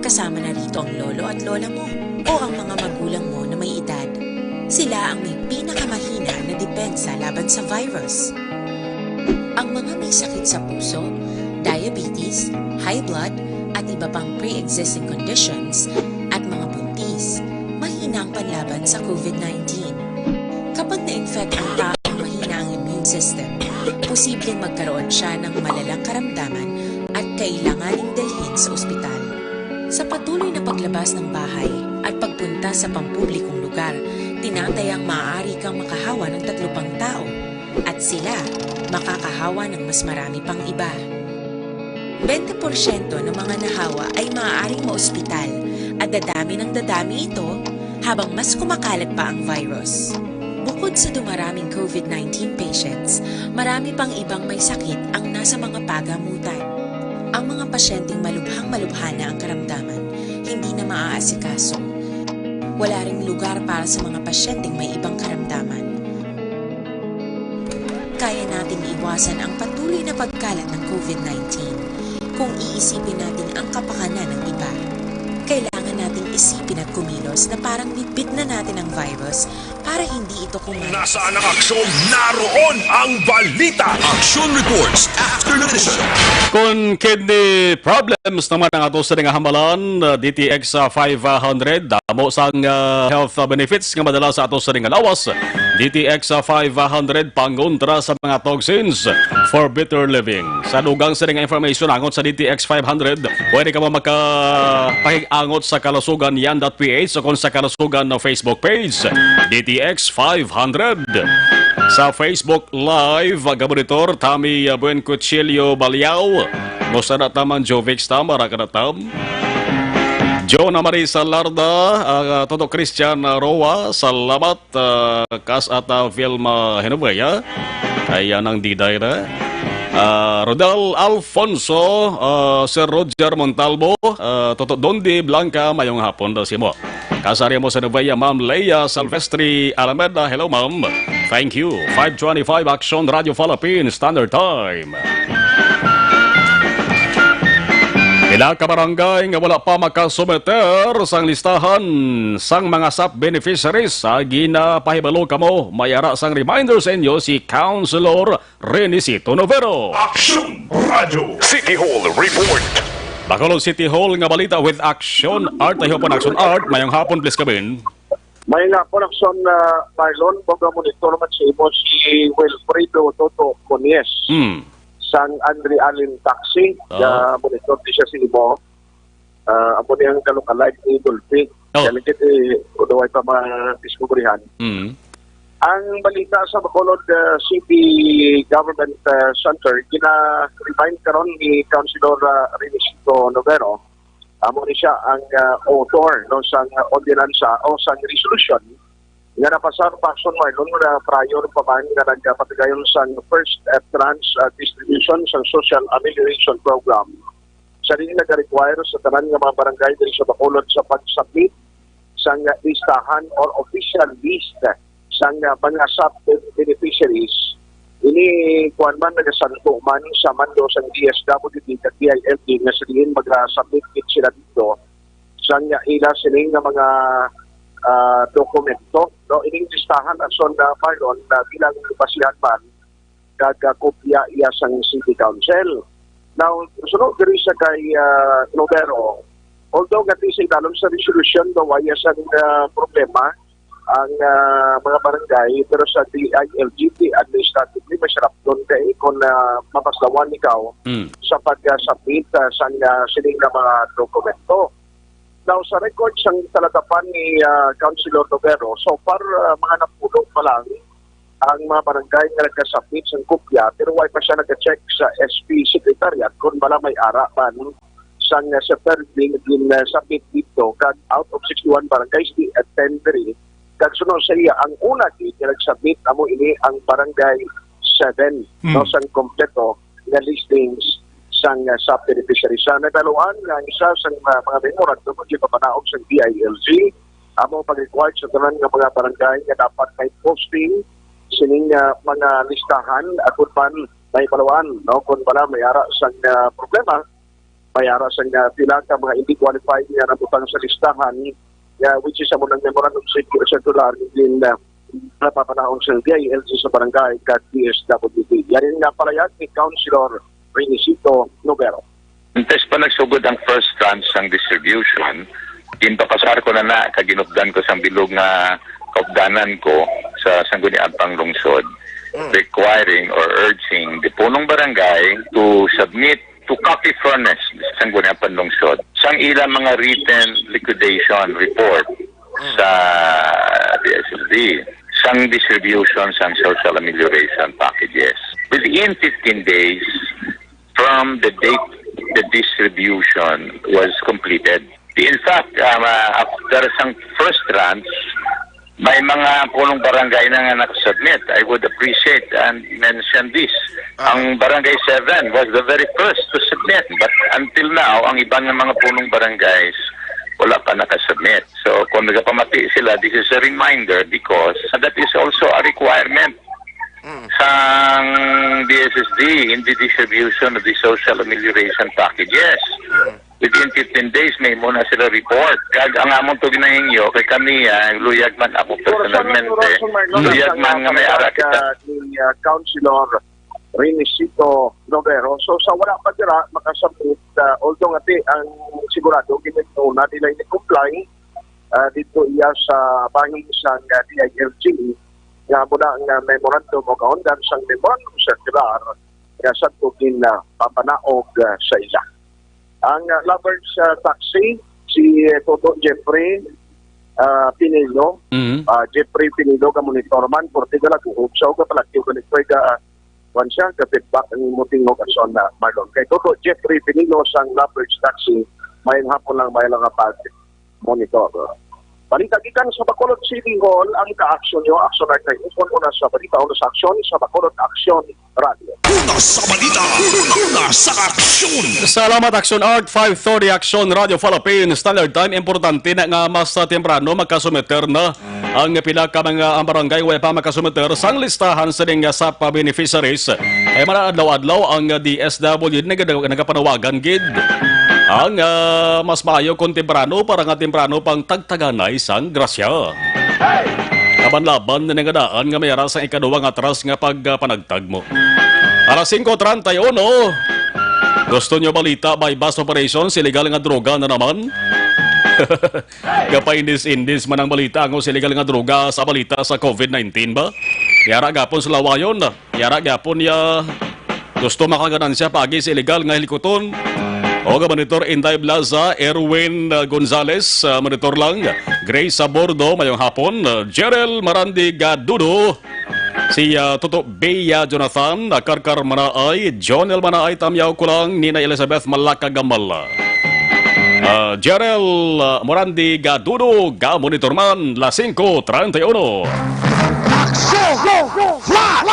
Kasama na rito ang lolo at lola mo o ang mga magulang mo na may edad. Sila ang may pinakamahina na depensa laban sa virus. Ang mga may sakit sa puso, diabetes, high blood, at iba pang pre-existing conditions, at mga buntis, mahina ang panlaban sa COVID nineteen. Kapag na-infect ang taong mahina ang immune system, posibleng magkaroon siya ng malalang karamdaman at kailanganing dalhin sa ospital. Sa patuloy na paglabas ng bahay at pagpunta sa pampublikong lugar, tinatayang maaari kang makahawa ng tatlo pang tao at sila makakahawa ng mas marami pang iba. Bente porsyento ng mga nahawa ay maaaring maospital at dadami ng dadami ito habang mas kumakalat pa ang virus. Bukod sa dumaraming COVID nineteen patients, marami pang ibang may sakit ang nasa mga pagamutan. Ang mga pasyenteng malubhang-malubha na ang karamdaman, hindi na maaasikaso. Wala ring lugar para sa mga pasyenteng may ibang karamdaman. Kaya nating iwasan ang patuloy na pagkalat ng COVID nineteen kung iisipin natin ang kapakanan ng iba. Kailangan nating isipin at kumilos na parang bitbit na natin ang virus para hindi ito kumalat. Nasaan ang aksyon? Naroon ang balita. Action reports after the mission. Kon kidney problems naman ang ato sa nga hambalan, uh, D T X, uh, five hundred, damo sang, uh, health, uh, benefits nga madala sa ato sa nga lawas. D T X, uh, five hundred, pangontra sa mga toxins for better living. Sa dugang sa nga information angot sa D T X five hundred, pwede ka mo makapahig-angot sa Kalusugan Yan dot P H o kung sa Kalusugan na Facebook page, D T X five hundred. Sa Facebook Live, gabonitor, Tami, uh, Buen Cuchillo Baliao. Musta na taman, Jovix, tama ra ka na tam? Jonah Marisa Larda, uh, Toto Christian, uh, Roa, salamat. Ah, Kas at, ah, Vilma Genovea. Ay, ah, nang Diday na. Ah, Rodel Alfonso, ah, Sir Roger Montalvo, ah, Toto Dondi Blanca, mayong hapon daw si mo. Kasari mo sa Novea, Ma'am Leia Silvestri Alameda. Hello, ma'am. Thank you. Five twenty-five Action Radio Philippines Standard Time. Pila ka barangay nga wala pa makasumiter sang listahan sang mga sap beneficiaries sa ginapahibalo kamo, may ara sang reminder sa inyo si Councilor Renisito Novero. Action Radio. City Hall Report. Bacolod City Hall nga balita with Action Art. Tayo po na Action Art. Mayong hapon, please, Kabin. May nga production, ah, Marlon, baga monitor man sa imo si Wilfredo Toto Conies Hmm. sang Andre Allen Taxi. Oo. Nga monitor di siya sa imo. Ah, amo ni ang kalukalike ni Dolphy. Oh. Delicate, eh, kung daw ay pa mga diskubrihan. Mm. Ang balita sa Bacolod, uh, City Government, uh, Center, gina-remind karon ni Councilor, uh, Renisito Novero. Amo ni siya ang, uh, author, no, sang ordinansa o sang resolution nga napasar, Pacson, Marlon, nga prior pa man nga nagpatigayon sang first, uh, tranche, uh, distribution sang Social Amelioration Program. Siya rin nag-require sa tanan nga mga barangay diri sa Bacolod sa pag-submit sang listahan or official list sang mga sub-beneficiaries. Ini kuan man, nagasanto man sa mando sang D S W D kag D I L G nga sa diin magasubmit gid sila dito sang ila sining nga mga, ah, dokumento, no? Ining listahan, ason na, Marlon, na bilang basihan man kag, ah, kopya iya sang City Council. Now, sunod diri sa kay, ah, Novero, although nga di sa idalom sa resolusyon daw iya sang, ah, problema ang, ah, mga barangay, pero sa D I L G T administratively, mas rapton kay kung, ah, mapaslawan ikaw Mm. sa pag-submit, ah, sang, ah, sining nga mga dokumento. Now, sa record sang talatapan ni, ah, Councilor Novero, so far, ah, mga napulo pa lang ang mga barangay nga nagkasubmit sang kopya, pero way pa siya nag-check sa S P Secretariat kung bala may ara man sang, ah, sa permit gin, ah, submit dito, kag out of sixty-one barangays, di, ah, ten diri. Kag sunod sa iya, ang una gid nga nag-submit amo ini ang Barangay seven, Hmm. no, sang kompleto nga listings sang, ah, sub-beneficiary. Sa nadaluan nga isa sang, ah, mga memorandum nga ginpapanaog sang D I L G, amo pag-required sa tanan nga mga barangay nga dapat may posting sining, ah, mga listahan, agud man may baluan, no, kung bala may ara sang, ah, problema, may ara sang, ah, pila ka mga hindi qualified nga nabutang sa listahan, nga, which is amo nang memorandum cir-, circular din, ah, napapanaog sa D I L G sa barangay kag D S W D. Yan nga palayag ni Councilor Renisito Novero. Antes pa nagsugod ang first tranche sang distribution, ginpapasar ko na na kag ginupdan ko sang bilog nga kaupdanan ko sa Sangguniang Panglungsod, Mm. requiring or urging the punong barangay to submit to copy furnace sa Sangguniang Panlungsod sang ilang mga written liquidation report Mm. sa D S S D, sang distribution sang social amelioration packages. Within fifteen days from the date the distribution was completed. In fact, um, uh, after sang first tranche, may mga punong barangay na nga nakasubmit. I would appreciate and mention this. Ah. Ang Barangay seven was the very first to submit, but until now, ang iban nga mga punong barangays wala pa nakasubmit. So, kung nagapamati sila, this is a reminder because that is also a requirement Mm. sang D S S D in the distribution of the social amelioration packages. Mm. Within fifteen days, may mo na sila report. Kag ang amon to ginahingyo, kay kami, ah, luyag man ako personalmente, luyag man nga may ara kita. Ni, ah, Councilor Renisito Novero. So, sa wala pa dira, makasabot, ah, although nga di ang sigurado, giniguna nila ini comply, ah, dito iya sa bahin sang, ah, D I L G, nga muna nga memorandum o kaundan sang memorandum circular nga sa tugin na papanaog, ah, sa ila. Ang, ah, Lovers, ah, Taxi, si, eh, Toto Jeffrey, ah, Pinelo, Mm. ah, Jeffrey Pinelo, ka monitor man, Porte de la Guhob, sa uga pala, yung ganito, ah, kwan siya, ka feedback ang imo tingog, ason na, Marlon. Kay Toto Jeffrey Pinelo sang Lovers Taxi, may hapon lang, may lang nga pag monitor. Balita gikan sa Bacolod City Hall, ang ka-aksyon nyo, aksyon na kay upon una sa balita, una sa aksyon sa Bacolod Aksyon Radio. Una sa balita, una sa aksyon. Salamat, Aksyon Art, five thirty Aksyon Radio Philippines Standard Time. Importante na nga mas, ah, temprano magkasumiter na ang pila ka mga, ang barangay way pa makasumiter sang listahan sining, ah, sub beneficiaries. Kay man adlaw-adlaw ang, ah, D S W D nag-, nagapanawagan gid ang, ah, mas maayo kung temprano para nga temprano pang tagtaganay sang grasya. Laban-laban na nga daan nga may ara sang ikaduha nga atras nga pagpanagtag mo. Alas singko treinta y uno, gusto nyo balita, buy-bust operation, sa illegal nga droga na naman? Gapaindis-indis man ang balita, ang sa illegal nga droga sa balita sa COVID nineteen ba? Yara gapon sa lawayon. Yara gapon ya gusto makaganansya pagi sa illegal nga hilikuton. O nga monitor Inday Blaza, Erwin, uh, Gonzales, uh, monitor lang. Grace Abordo, mayong hapon. Uh, Jerel Marandi Gadudo, si uh, Toto Bea Jonathan, uh, Karkar Manaay, Jonel Manaay, Tamyaw Kulang, Nina Elizabeth Malaka Gamal. Uh, Jerel uh, Morandi Gadudo, ga monitor man, las singko treinta y uno. Action! Flash!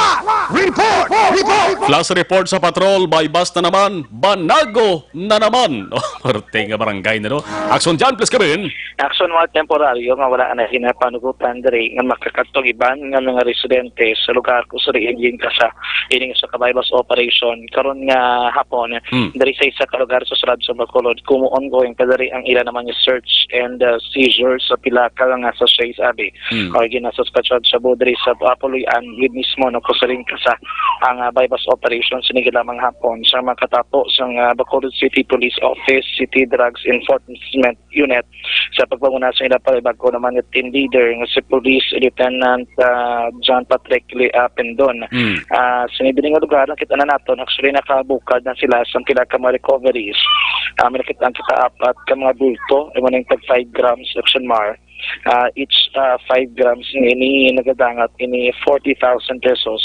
Report! Report! Flash report sa patrol, may bus na naman, banago na naman. Oh, parte nga barangay na, no? Action dyan, please, Kevin. Action, mga temporaryo nga wala na ginapanugutan diri nga makakadtong iban nga mga residente sa lugar kung suriin din ka sa ining sa Kabaybas operation. Karon nga hapon, Hmm. diri sa isa ka lugar sa Surad sa Bacolod, kumo ongoing pa diri ang ila naman nga search and uh, seizure sa pila ka nga sachets abi Hmm. o ginasuspetsa sa shabu diri sa uh, Puloy-an, yun mismo, no, kung suriin ka sa ang uh, buy-bust operation sini lamang hapon sa makatapo sa uh, Bacolod City Police Office, City Drugs Enforcement Unit, sa pagpanguna sa ila pa bag-o naman nga team leader nga si Police Lieutenant ah, John Patrick Li- ah, Pendon. Mm. Ah, sa nibiling nga lugar, nakita na naton, actually nakabukad na sila sa pila ka mga recoveries. Ah, may nakita ang kita apat ka mga bulto, imo ning tag five grams, Action Mar. Ah, each ah, five grams ini nagadangat ini forty thousand pesos.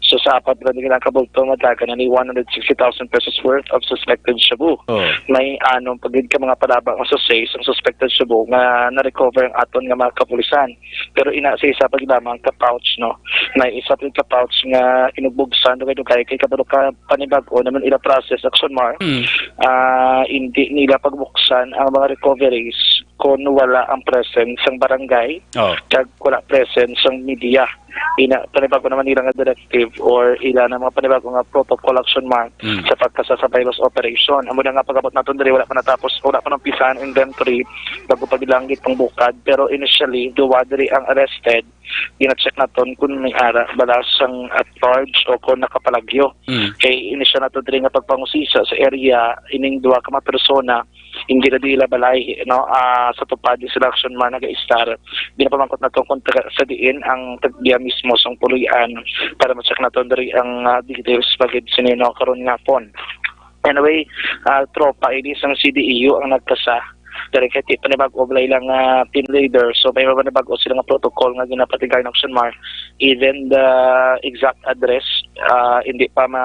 So sa apat ra nila ka bulto, madagan na ni one hundred sixty thousand pesos worth of suspected shabu. Oh. May anom pa gid ka mga palabang nga sachets ang suspected shabu nga na-recover ang aton nga mga kapulisan. Pero ina sa isa pa gid lamang ka pouch, no? May isa pa gid ka pouch nga inugbugsan, dugay-dugay kay kabalo ka panibag-o naman ila process, Action Mar. Mm. Ah, hindi nila pagbuksan ang mga recoveries kung wala ang presence sang barangay Oh. kag wala presence sang media. Ina, panibago naman nila nga directive or ila na mga panibago nga protocol, Action Mar, Mm. sa pagkasa sa virus operation. Amo na nga pagabot naton diri, wala pa natapos, wala pa naumpisahan ang inventory bago pa bilang gid pangbukad. Pero initially, duwa diri ang arrested. Gina-check naton kung may ara bala sang at large o kung nakapalagyo. Mm. Kay initial nato diri nga pagpangusisa sa area, ining duwa ka mga persona, hindi na dila balay, no, ah, sa tupad ni sila, Action Mar, nag-istar. Ginapamangkot nato kung taga sa diin ang tagbiya mismo sang Puloy-an para ma-check naton diri ang ah, details pa gid sini, no, karon nga hapon. Anyway, ah, tropa ini sang C D E U ang nagkasa. Diri kay ti panibag-o balay lang nga team leader, so may panibag-o sila nga protocol nga ginapatigayon, Action Mar. Even the exact address, ah, hindi pa ma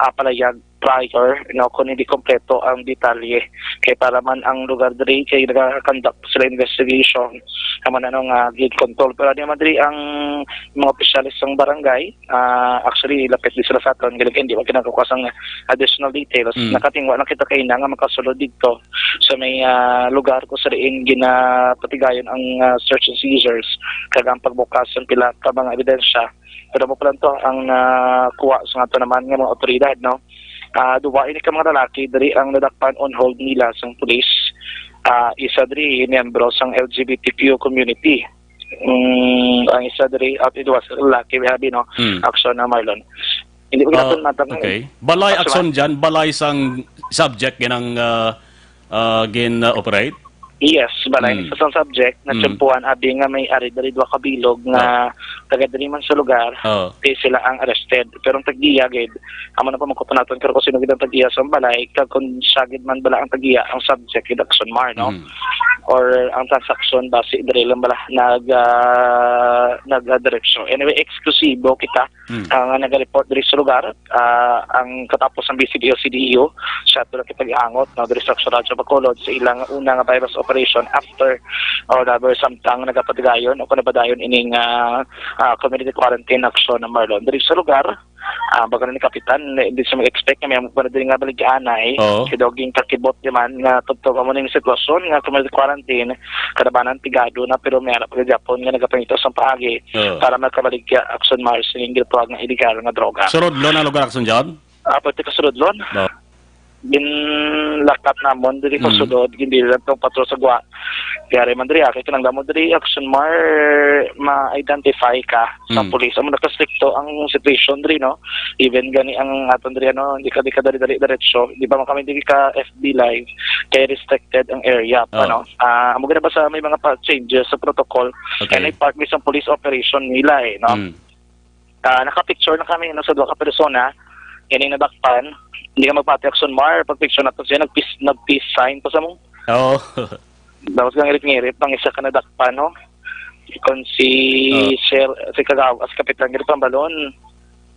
ah, palayag prior, no, kung hindi kompleto ang detalye. Kay para man ang lugar diri kay nagakandak sila investigation, naman ano nga gid control. Pero di man diri ang mga opisyales sang barangay, ah, actually lapit di sila sa aton, galing hindi man kinakakuha sang additional details. Mm. Nakatingwa lang kita kay na nga makasulod dito sa may ah, lugar kung saan ginapatigayon ang ah, search and seizures kag ang pagbukas ng pila ka mga ebidensya. Pero mo pa lang to ang nakuha sa ato naman nga mga otoridad, no? Ah, duwa ini ka mga lalaki diri ang nadakpan on hold nila sang pulis. Ah, isa diri miyembro sang L G B T Q community. Mm, ang isa diri at ito was lalaki, we have, no? Hmm. Action na, Marlon. Hindi ko Ah, natin matang okay. Balay Action action dyan, balay sang subject ginang ah, ah, gin-operate? Yes, balay Hmm. sa sang subject na Hmm. tiyempuhan abi nga may ari diri duha ka bilog nga taga diri man sa lugar, Oh. di sila ang arrested. Pero ang tag-iya gid, amo na pamangkot naton kung sino gid ang tag-iya sa balay, kag kung siya gid man bala ang tag-iya ang subject gid, Action Mar, no? Hmm. Or ang transaksyon basi diri lang bala nag ah, nagadireksyon. Anyway, eksklusibo kita Hmm. ah, nga naga-report diri sa lugar. Ah, ang katapos ng B C B o C D E O, siya to lang kita giangot, no, diri sa Aksyon Radyo Bacolod sa ilang una nga virus operation after or rather samtang nagapadayon o kung nagapadayon ining ah, ah, community quarantine, Action Marlon. Diri sa lugar, ah, bago na ni Kapitan, eh, hindi siya mag-expect nga may amo pa na din nga baligyaanay. Oo. Kaya daw ginkakibot naman nga tubtob amo ning sitwasyon nga community quarantine, kalabanan pigado na pero may ara pa gid Japon nga nagapangita sa paagi Oo. para makabaligya, Action Mar, sa ining gitawag nga illegal nga droga. Surudlon ang lugar, Action John? Ah, pwede ka Surudlon? No. Ginlakat namon diri sa Mm. sulod, gindilat tong patrol sa gwa. Kaya man diri, ah, kay kinanglan mo diri, Action Mar, ma-identify ka sa Mm. pulis. Amo nakastrikto ang situation diri, no? Even gani ang aton diri, ano, hindi ka, di ka dali-dali diretso. Di ba man kami diri ka F B Live, kay restricted ang area pa, Oh. no? Ah, amo gani ba sa may mga pa changes sa protocol? Okay. And may part mismo police operation nila, eh, no? Mm. Ah, nakapicture na kami, no, sa duha ka persona, ining nadakpan, Hindi ka magpati, Action Mar, pag picture nato siya, nag-peace, nag-peace sign pa sa mo. Oo. Tapos kang ngirit-ngirit, ang isa ka nadakpan, no? Kung si Oh. Sir, si Kagawas, Kapitan, ngirit ang balon.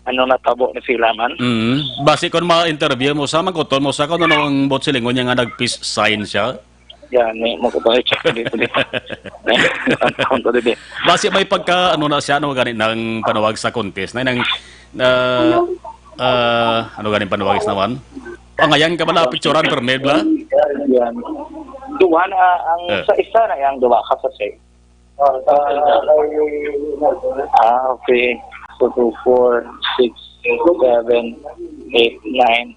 Ano natabo ni sila man? Mm. Basi kung ma-interview mo sa, magkuton mo sa kung ano ang buot silingon niya nga nag-peace sign siya. Yan, eh, magkuton, eh, check ko dito, dito. Eh, ang taon ko dito. Basi may pagka, ano na siya, ano gani nang panawag sa contest? Na nang, ah, ah, ano gani panawag sa naman? Pangayan ka ba na picturean, permit ba? Yan. Duha na ang Eh. sa isa na yang duha ka sa six. Ah, okay. So, two, four, six, seven, eight, nine,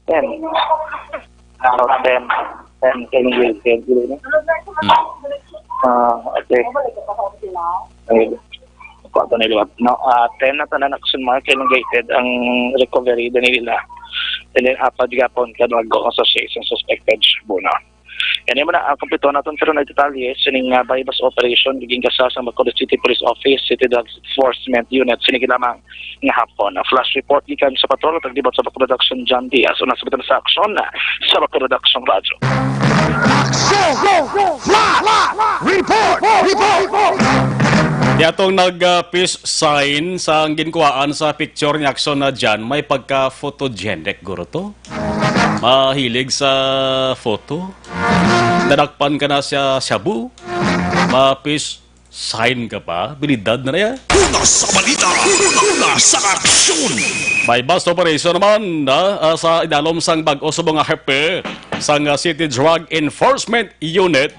ten. Ah, ten. Ten, ten, ten, ten, ten. Hmm. Ah, okay. Ay, kuha to na liwat. No, ah, ten na tanan, Action Mar, elongated ang recovery din nila. And then, apat gapon ka nag-go association suspected shabu na. Yan mo na, ah, kompleto naton pero na detalye sining, ah, buy-bust operation, naging gasa sa Bacolod City Police Office, City Drugs Enforcement Unit, sinigi lamang nga hapon. Ang flash report gikan sa patrol, taglibot sa Bacolod Action, John Diaz. Una sa bitang sa aksyon, ah, sa Bacolod Action Radyo. Action! Flash! Report! Report! Di atong nag, ah, peace sign sa ang ginkuhaan sa picture ni Action na dyan, may pagka-photogenic, guro to. Mahilig sa photo. Nadakpan ka na sa shabu. Ma-peace sign ka pa. Bilidad na na yan. Una sa balita, una sa aksyon. May bust operation naman, ah, ah, sa idalom sang bag-o subong nga hepe sang, ah, City Drug Enforcement Unit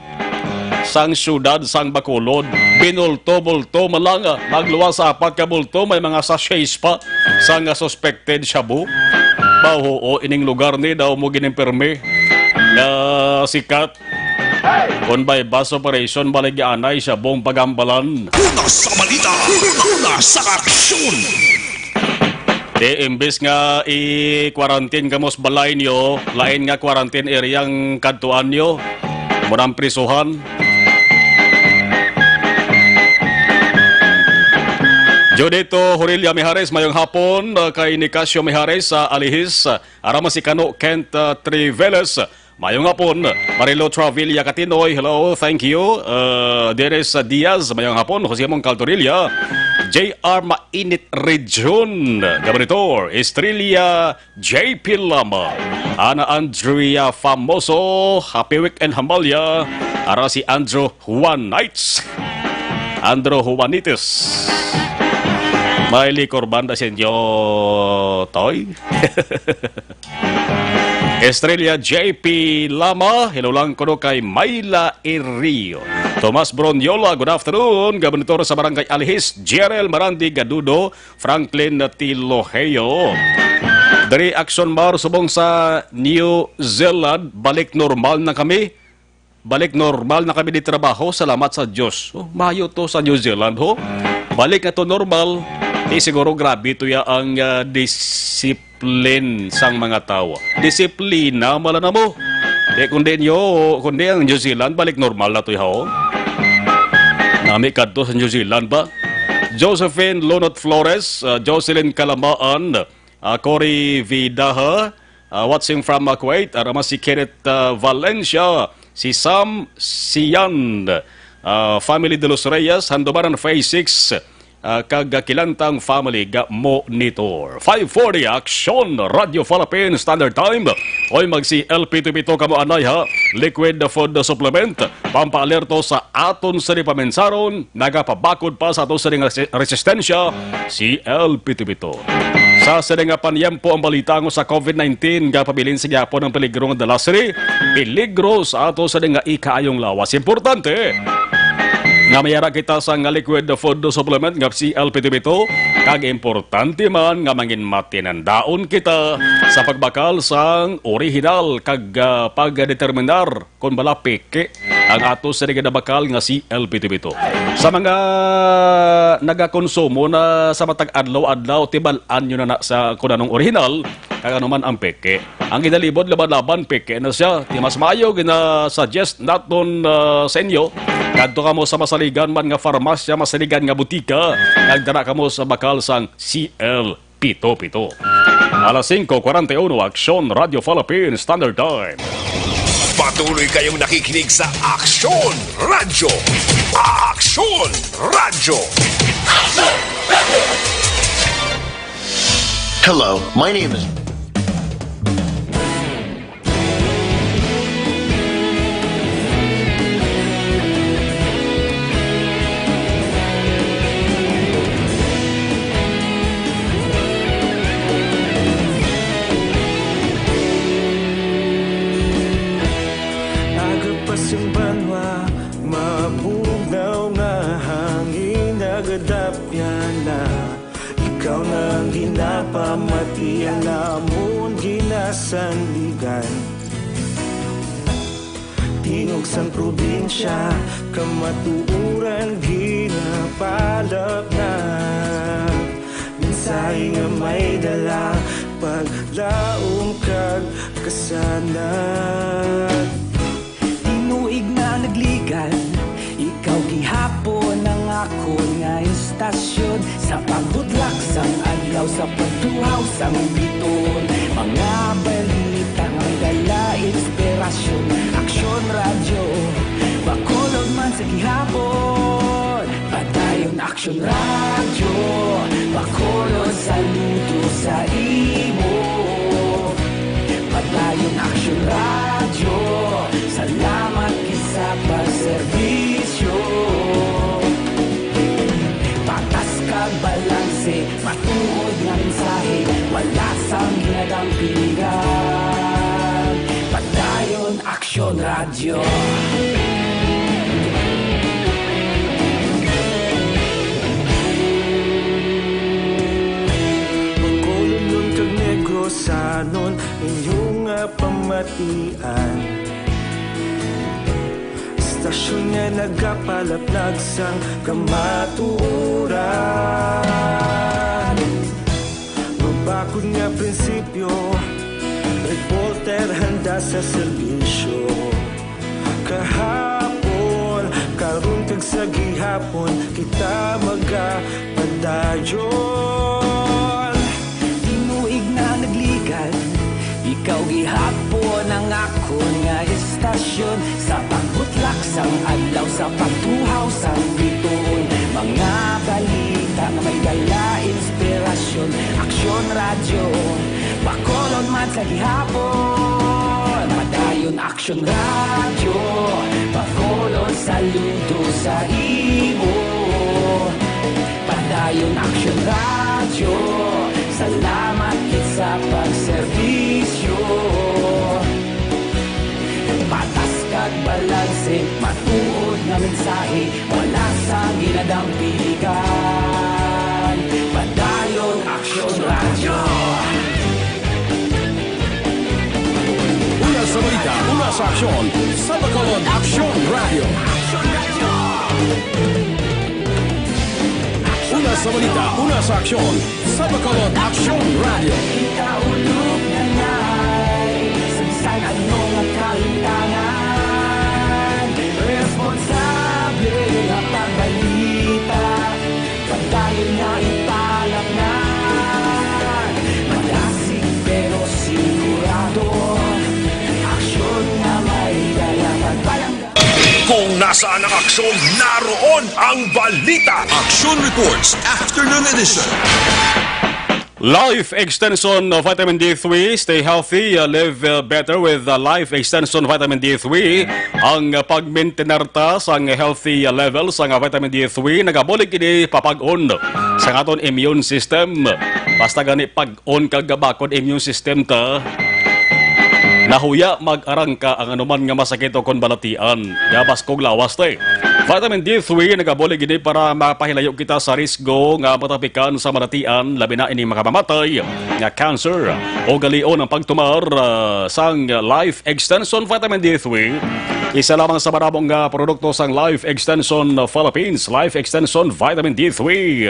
sang siyudad sang Bacolod. Binulto-bulto man lang, ah, nagluwas sa apat ka bulto, may mga sachets pa sang, ah, suspected shabu. Bahuo ining lugar ni daw mo ginimpermi nga sikat. Kon may bust operation, baligyaanay siya buong pagambalan. Una sa balita, una sa aksyon. Di imbis nga i-quarantine kamo sa balay nyo, lain nga quarantine area ang kadtuan nyo. Murang prisuhan. Judito Horilia Mijares, mayong hapon. Uh, kay Nicasio Mijares sa Alihis. Arama si Kano Kent, uh, Triveles. Mayong hapon, Marilo Travilla Katinoy, hello, thank you. Uh, Dennis Diaz, mayong hapon. Jose Mong Caltorilla, J R Mainit Region, Gabanitor, Estrella, J P Lama, Ana Andrea Famoso, Happy Weekend Hambalya, ara si Andrew Juanites, Andrew Juanites. May likor banda sa inyo, Toy? Estrella J P Lama, hello lang kuno kay Myla Erio. Tomas Bronyola, good afternoon. Gabanitor sa Barangay Alihis, Jerel Marandi Gadudo, Franklin Tilogeo. Diri Action Mar, subong sa New Zealand, balik normal na kami. Balik normal na kami di trabaho, salamat sa Dios. Oh, mayo to sa New Zealand, ho. Balik na to normal. Di siguro grabe to ya ang, ah, discipline sang mga tawo. Disiplina mala na mo. Di kundi nyo, kundi ang New Zealand, balik normal na to ya, ho. Nami kadto sa New Zealand ba? Josephine Lonot Flores, ah, Jocelyn Calamaan, ah, Cory Vidaja, ah, watching from, ah, Kuwait, ah, naman si Kenneth, ah, Valencia, si Sam Sian, ah, family de los Reyes, Handumanan Phase six, ah, kag, ah, Kilantang family ga monitor. Five forty Action Radio Philippines Standard Time. Oy, mag-C L P two P two kamo anay ha. Liquid food supplement. Pampaalerto sa aton sa pamensaron, nagapabakod pa sa ato sa nga resi-, resistensya, C L P T V two. Sa sini nga panyempo ang balita nga sa COVID nineteen nga pabilin sa gyapon ang peligro nga dala sini, peligro sa ato sa nga ikaayong lawas. Importante nga mayara kita sa nga liquid food supplement nga C L P T V two, kag importante man nga mangin matinandaon kita sa pagbakal sang orihinal kag, ah, pagdeterminar kon bala peke ang ato sa ginabakal nga C L P T V two. Sa mga nagakonsumo na sa matag adlaw-adlaw, tibal-an nyo na, na sa kung anong orihinal kag ano man ang peke. Ang ginalibod laban-laban, peke na siya. Di mas maayo, gina-suggest naton, ah, sa inyo, kadto kamo sa masaligan man nga farmasya, masaligan nga butika, nagdala kamo sa bakal sang C L pito pito. Alas singko kwarenta y uno, Aksyon Radyo Philippines Standard Time. Patuloy kayong nakikinig sa Aksyon Radyo. Aksyon Radyo. Hello, my name is Agapas ang banwa, mabugnaw nga hangin, nagadapyan na. Ikaw na ang ginapamati, ang amon ginasandigan. Tingog sang probinsya, kamatuoran ginapalapnag. Mensahe nga may dala, paglaom kag kasanag. Tinuig na nagligan, ikaw gihapon ang akon nga istasyon. Sa pagbutlak sang adlaw, sa pagtuhaw sang bituon, mga balita nga may dala inspirasyon. Aksyon Radyo, Bacolod man sa gihapon. Padayon Aksyon Radyo, Bacolod, saludo sa imo. Padayon Aksyon Radyo, salamat gid sa pagserbisyo. Patas kag balanse, matuod nga mensahe, wala sang ginadampingan. Padayon Aksyon Radyo. Bacolod kag Negrosanon, inyo nga pamatian. Istasyon nga nagapalapnag sang kamatuoran. Mabakod nga prinsipyo, reporter handa sa serbisyo. Kahapon, karon kag sa gihapon, kita magapadayon. Tinuig na nagligan, ikaw gihapon ang akon nga istasyon. Sa pagbutlak sang adlaw, sa pagtuhaw sang bituon, mga balita nga may dala inspirasyon. Aksyon Radyo, Bacolod man sa gihapon. Padayon Aksyon Radyo, Bacolod, saludo sa imo. Padayon Aksyon Radyo, salamat gid sa pagserbisyo. Patas kag balanse, matuod nga mensahe, wala sa ginadampingan. Padayon Aksyon Radyo. Una sa balita, una sa aksyon, sa Bacolod Aksyon Radyo. Una sa balita, una sa aksyon, sa Bacolod Aksyon Radyo. Kita ulog na ngay, sa bisan ano nga kahintangan, responsable nga pagbalita. Padayon nga ipalapngan, madasig pero sigurado, aksyon nga may dala. Pagbalangga. Kung nasaan ang aksyon, naroon ang balita. Aksyon Reports, Afternoon Edition. Life Extension Vitamin D three. Stay healthy, uh, live, uh, better with, uh, Life Extension Vitamin D three. Ang, uh, pagmintinar ta sang healthy, uh, level sang, uh, Vitamin D three, nagabulig ini papag-on sa aton immune system. Basta gani pag-on kag gabakod immune system ta, nahuya mag-arangka ang anuman nga masakit o kon balatian. Gabas kog lawas, te. Vitamin D three nagabulig ini para mapahilayo kita sa risgo nga matapikan sa balatian, labi na ini makapamatay nga cancer. Ugalion ang pagtumar, ah, sang Life Extension Vitamin D three. Isa lamang sa madamo nga produkto sang Life Extension Philippines, Life Extension Vitamin D three.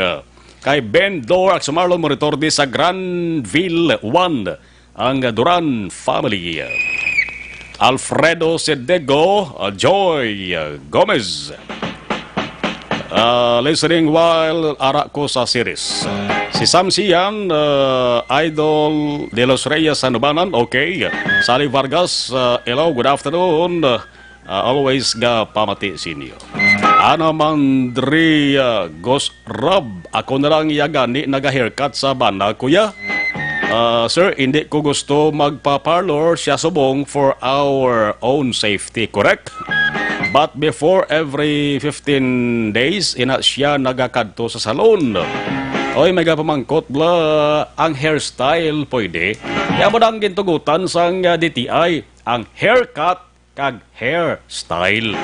Kay Ben Dor Axomarlon Moritordi sa Granville one, ang Duran family. Alfredo Sedego, uh, Joy, uh, Gomez. Uh, listening while ara ko sa series. Si Sam Sian, uh, Idol de los Reyes Sanubanan, okay. Sally Vargas, uh, hello, good afternoon. Uh, always nga pamati sa inyo. Ana Mandria Gos Rob, ako na lang iya gani naga-haircut sa bana, kuya. Uh, sir, hindi ko gusto magpa-parlor siya subong for our own safety, correct? But before every fifteen days, ina siya nagakadto sa salon. Oy, may gapamangkot bla, ang hairstyle pwede? Kaya mo nang gintugutan sang, ah, D T I, ang haircut kag hairstyle.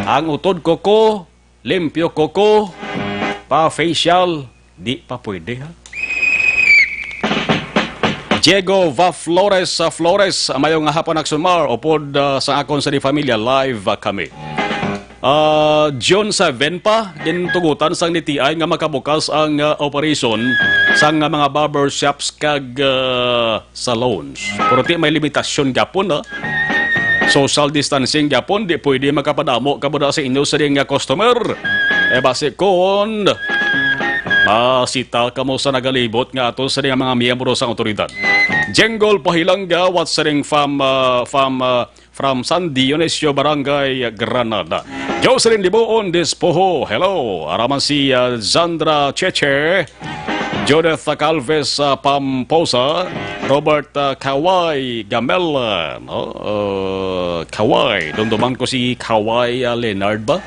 Ang utod ko ko, limpyo ko ko, pa facial, di pa pwede, ha? Diego Va Flores, ah, Flores, ah, mayo nga hapon, Aksumar, upod, ah, sa akon sa di familia, live, ah, kami. Ah, June seven pa, gintugutan sang D T I nga makabukas ang, ah, operation sang, ah, mga barber shops kag, ah, salons. Pero ti may limitasyon gyapon, ah. Social distancing gyapon, di pwede makapadamo ka muna sa inyo sa nga customer. Eh, basi kon masita kamo sa nagalibot nga ato sa mga miyembro sa awtoridad. Jenggol Pahilanga, what's ring from, ah, from, ah, from San Dionisio, Barangay Granada. Jocelyn Liboon Despojo, hello. Araman si, ah, Zandra Cheche, Judith Calves, ah, Pamposa, Robert, ah, Kaway Gamel, ah, no? Uh, Kaway, dumduman ko si Kaway, ah, Leonard ba?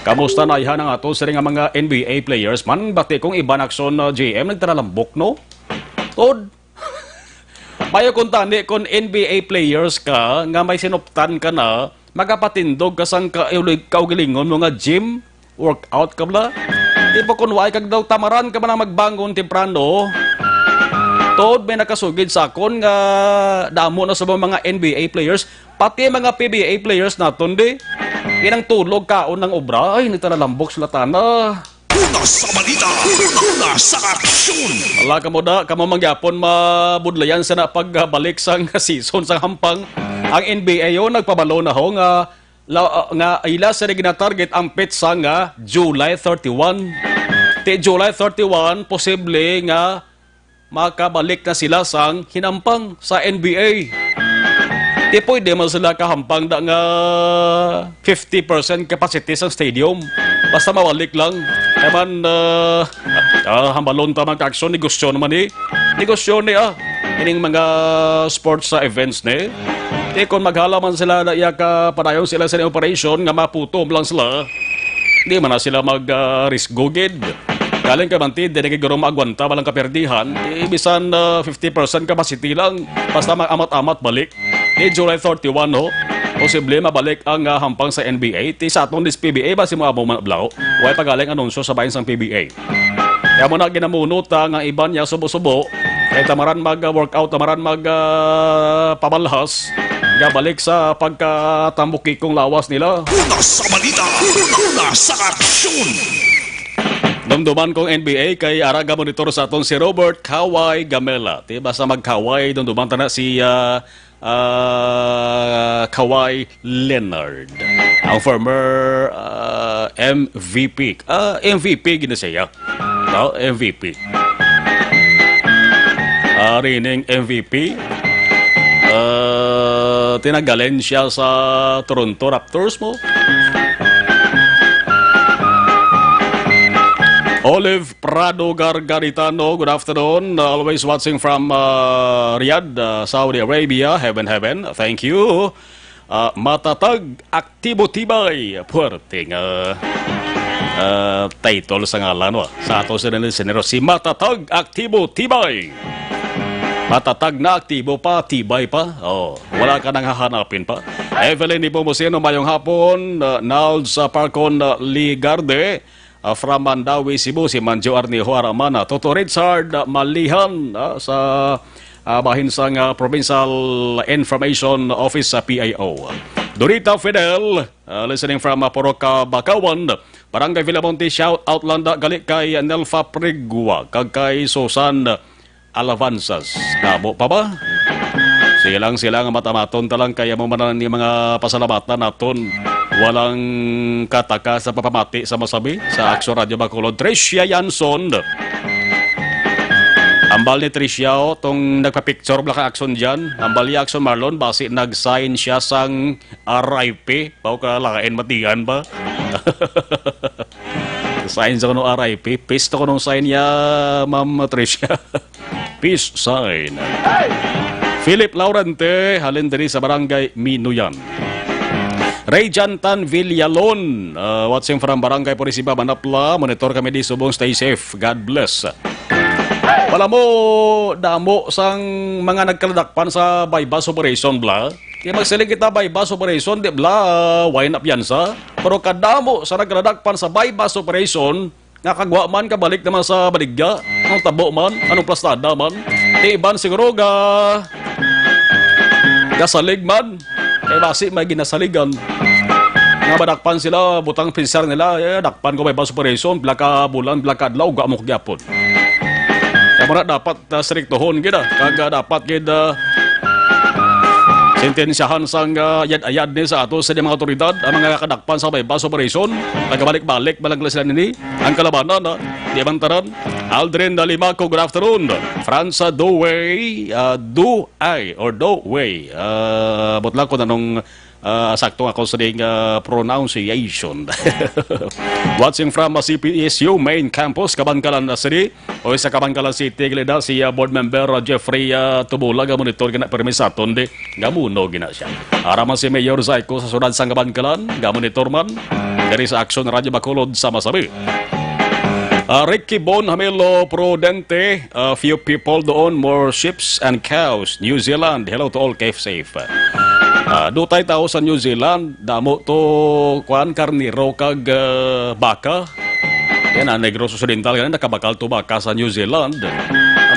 Kamusta na ihan ang ato sila nga mga N B A players man? Bati kong iban aksyon, ah, G M, nagtaralambok, no? Tod, mayo kung tani kung N B A players ka nga may sinuptan ka na, magapatindog ka sang ka-, kaugalingon mo nga gym, workout ka bala. Di ba kung wala kag daw tamaran ka man ang magbangon temprano. Tod, may nakasugid sa akon nga damo na sa mga N B A players, pati mga P B A players naton di. Inang tulog kaon ng obra, ay, nagtaralambok sila tana. Una sa balita, una sa aksyon. Wala kamo da, kamo mangyapon mabudlayan sa na pagbalik sang season sang hampang. Ang N B A yo nagpabalo na ho nga la-, nga ila sa ginatarget ang petsa nga July thirty-one. Ti July thirty-one, posible nga makabalik na sila sang hinampang sa N B A. Di pwede man sila kahampang da nga fifty percent capacity sang stadium. Basta mabalik lang. Kaya man, ah, ah, hambalon ta man ka aksyon, negosyo naman eh. Negosyo ni ah. Ining mga sports sa events ni. Di kung maghala man sila na iya ka padayon sila sa operation nga maputom lang sila. Di man na sila mag, ah, risgo gid. Galing ka man ti, di na gid guro maagwanta, walang kaperdihan. Di bisan, ah, fifty percent capacity lang. Basta mag-amat-amat balik. Ni July thirty-one, ho. Posible mabalik ang, ah, hampang sa N B A. Ti sa aton dis P B A, basi mo amo man, blaw. Way pagaling anunsyo sa bahin sang P B A. Kaya mo na ginamunot, ah, nga iban niya subo-subo. Kay tamaran mag, ah, workout, tamaran mag, ah, pamalhas. Nga balik sa pagkatambukikong lawas nila. Una sa balita, una sa aksyon. Dumduman kong N B A kay ara ga monitor sa aton si Robert Kaway Gamela. Di ba sa magkaway, dumduman ta na si, ah, ah, Kawhi Leonard, ang former, ah, M V P. Ah, M V P gina siya. No? M V P. Ah, rining M V P. Ah, tinanggalin siya sa Toronto Raptors mo. Olive Prado Gargaritano, good afternoon. Uh, always watching from, uh, Riyadh, uh, Saudi Arabia. Heaven, heaven. Thank you. Uh, matatag, aktibo, tibay. Puwerte nga, uh, title sa ngalan, wa. Sa ato sa listenero, si Matatag, Aktibo, Tibay. Matatag na, aktibo pa, tibay pa. Oh, wala ka nang hahanapin pa. Evelyn Nepomuceno, mayong hapon. Uh, Nald sa Parkon, uh, Ligarde. Ah, from Mandaue, Cebu, si Manjo Arnijo Aramana, Toto Richard, ah, Malihan, ah, sa, ah, bahin sang, ah, Provincial Information Office sa P I O. Dorita Fidel, ah, listening from, ah, Poroca, Bacawan, Barangay Villamonte, shout out lang da gali kay Nelfa Prigua kag kay Susan Alabanzas. Damo pa ba? Silang-silang matamaton ta lang kaya mo man ni mga pasalamatan naton. Walang kataka sa papamati sa masabi sa Aksyon Radyo Bacolod. Tricia Yanson. Bal ni Tricia, oh, tong nagpa-picture bala ka action dyan. Ang bali action, Marlon, basi nag-sign siya sang R I P. Pao ka lain, matian ba? Sign sa kuno R I P. Peace to kunong sign niya, Ma'am Tricia. Peace sign. Philip Laurente, halin diri sa Barangay Minuyan. Ray Jantan Villalon, uh, watching from Barangay Purisiba, Manapla. Monitor kami di subong, stay safe. God bless. Wala mo damo sang mga nagkaladakpan sa buy-bust operation, bla. Kaya magsiling kita buy-bust operation, di bla, uh, why na piyansa? Pero kadamo sa nagkaladakpan sa buy-bust operation, nga kagwa man, kabalik naman sa baligya. Ang tabo man, anong plastada man. Ti iban siguro ga gasalig man. Kay basi may ginasaligan. Nga madakpan sila, butang pinsar nila, eh, dakpan ko may bus operation, pila ka bulan, pila ka adlaw, ugwa mo gyapon. Kaya muna dapat, ah, striktohon gid, ah. Kag, ah, dapat gid, ah, sentensyahan sang, ah, ayad-ayad ni sa ato sa mga otoridad, ang mga kadakpan sa may bus operation, nagabalik-balik, balang sila nini, ang kalabanan, ah, di man tanan. Aldrin Dalimaco, good afternoon. Franza Doway, ah, do I or do way. Ah, butlang ko na nung, ah, sakto ako sa ding, ah, pronunciation. Watching from, ah, C P S U main campus, Kabankalan na City. O sa Kabankalan City, gilid na si, ah, board member, ah, Jeffrey, ah, Tubula, ga monitor gina permi sa aton di. Gamuno gina siya. Ara man si Mayor Zaiko sa siyudad sang Kabankalan, ga monitor man. Diri sa Action Radio Bacolod sa Masabi. Ah, Ricky Bon Hamelo Prudente, ah, few people doon, more sheeps and cows. New Zealand, hello to all, keep safe. Ah, dutay tao sa New Zealand, damo to, kuan, karnero kag, ah, baka. Yan, ang Negros Occidental, ganun, nakabakal to baka sa New Zealand.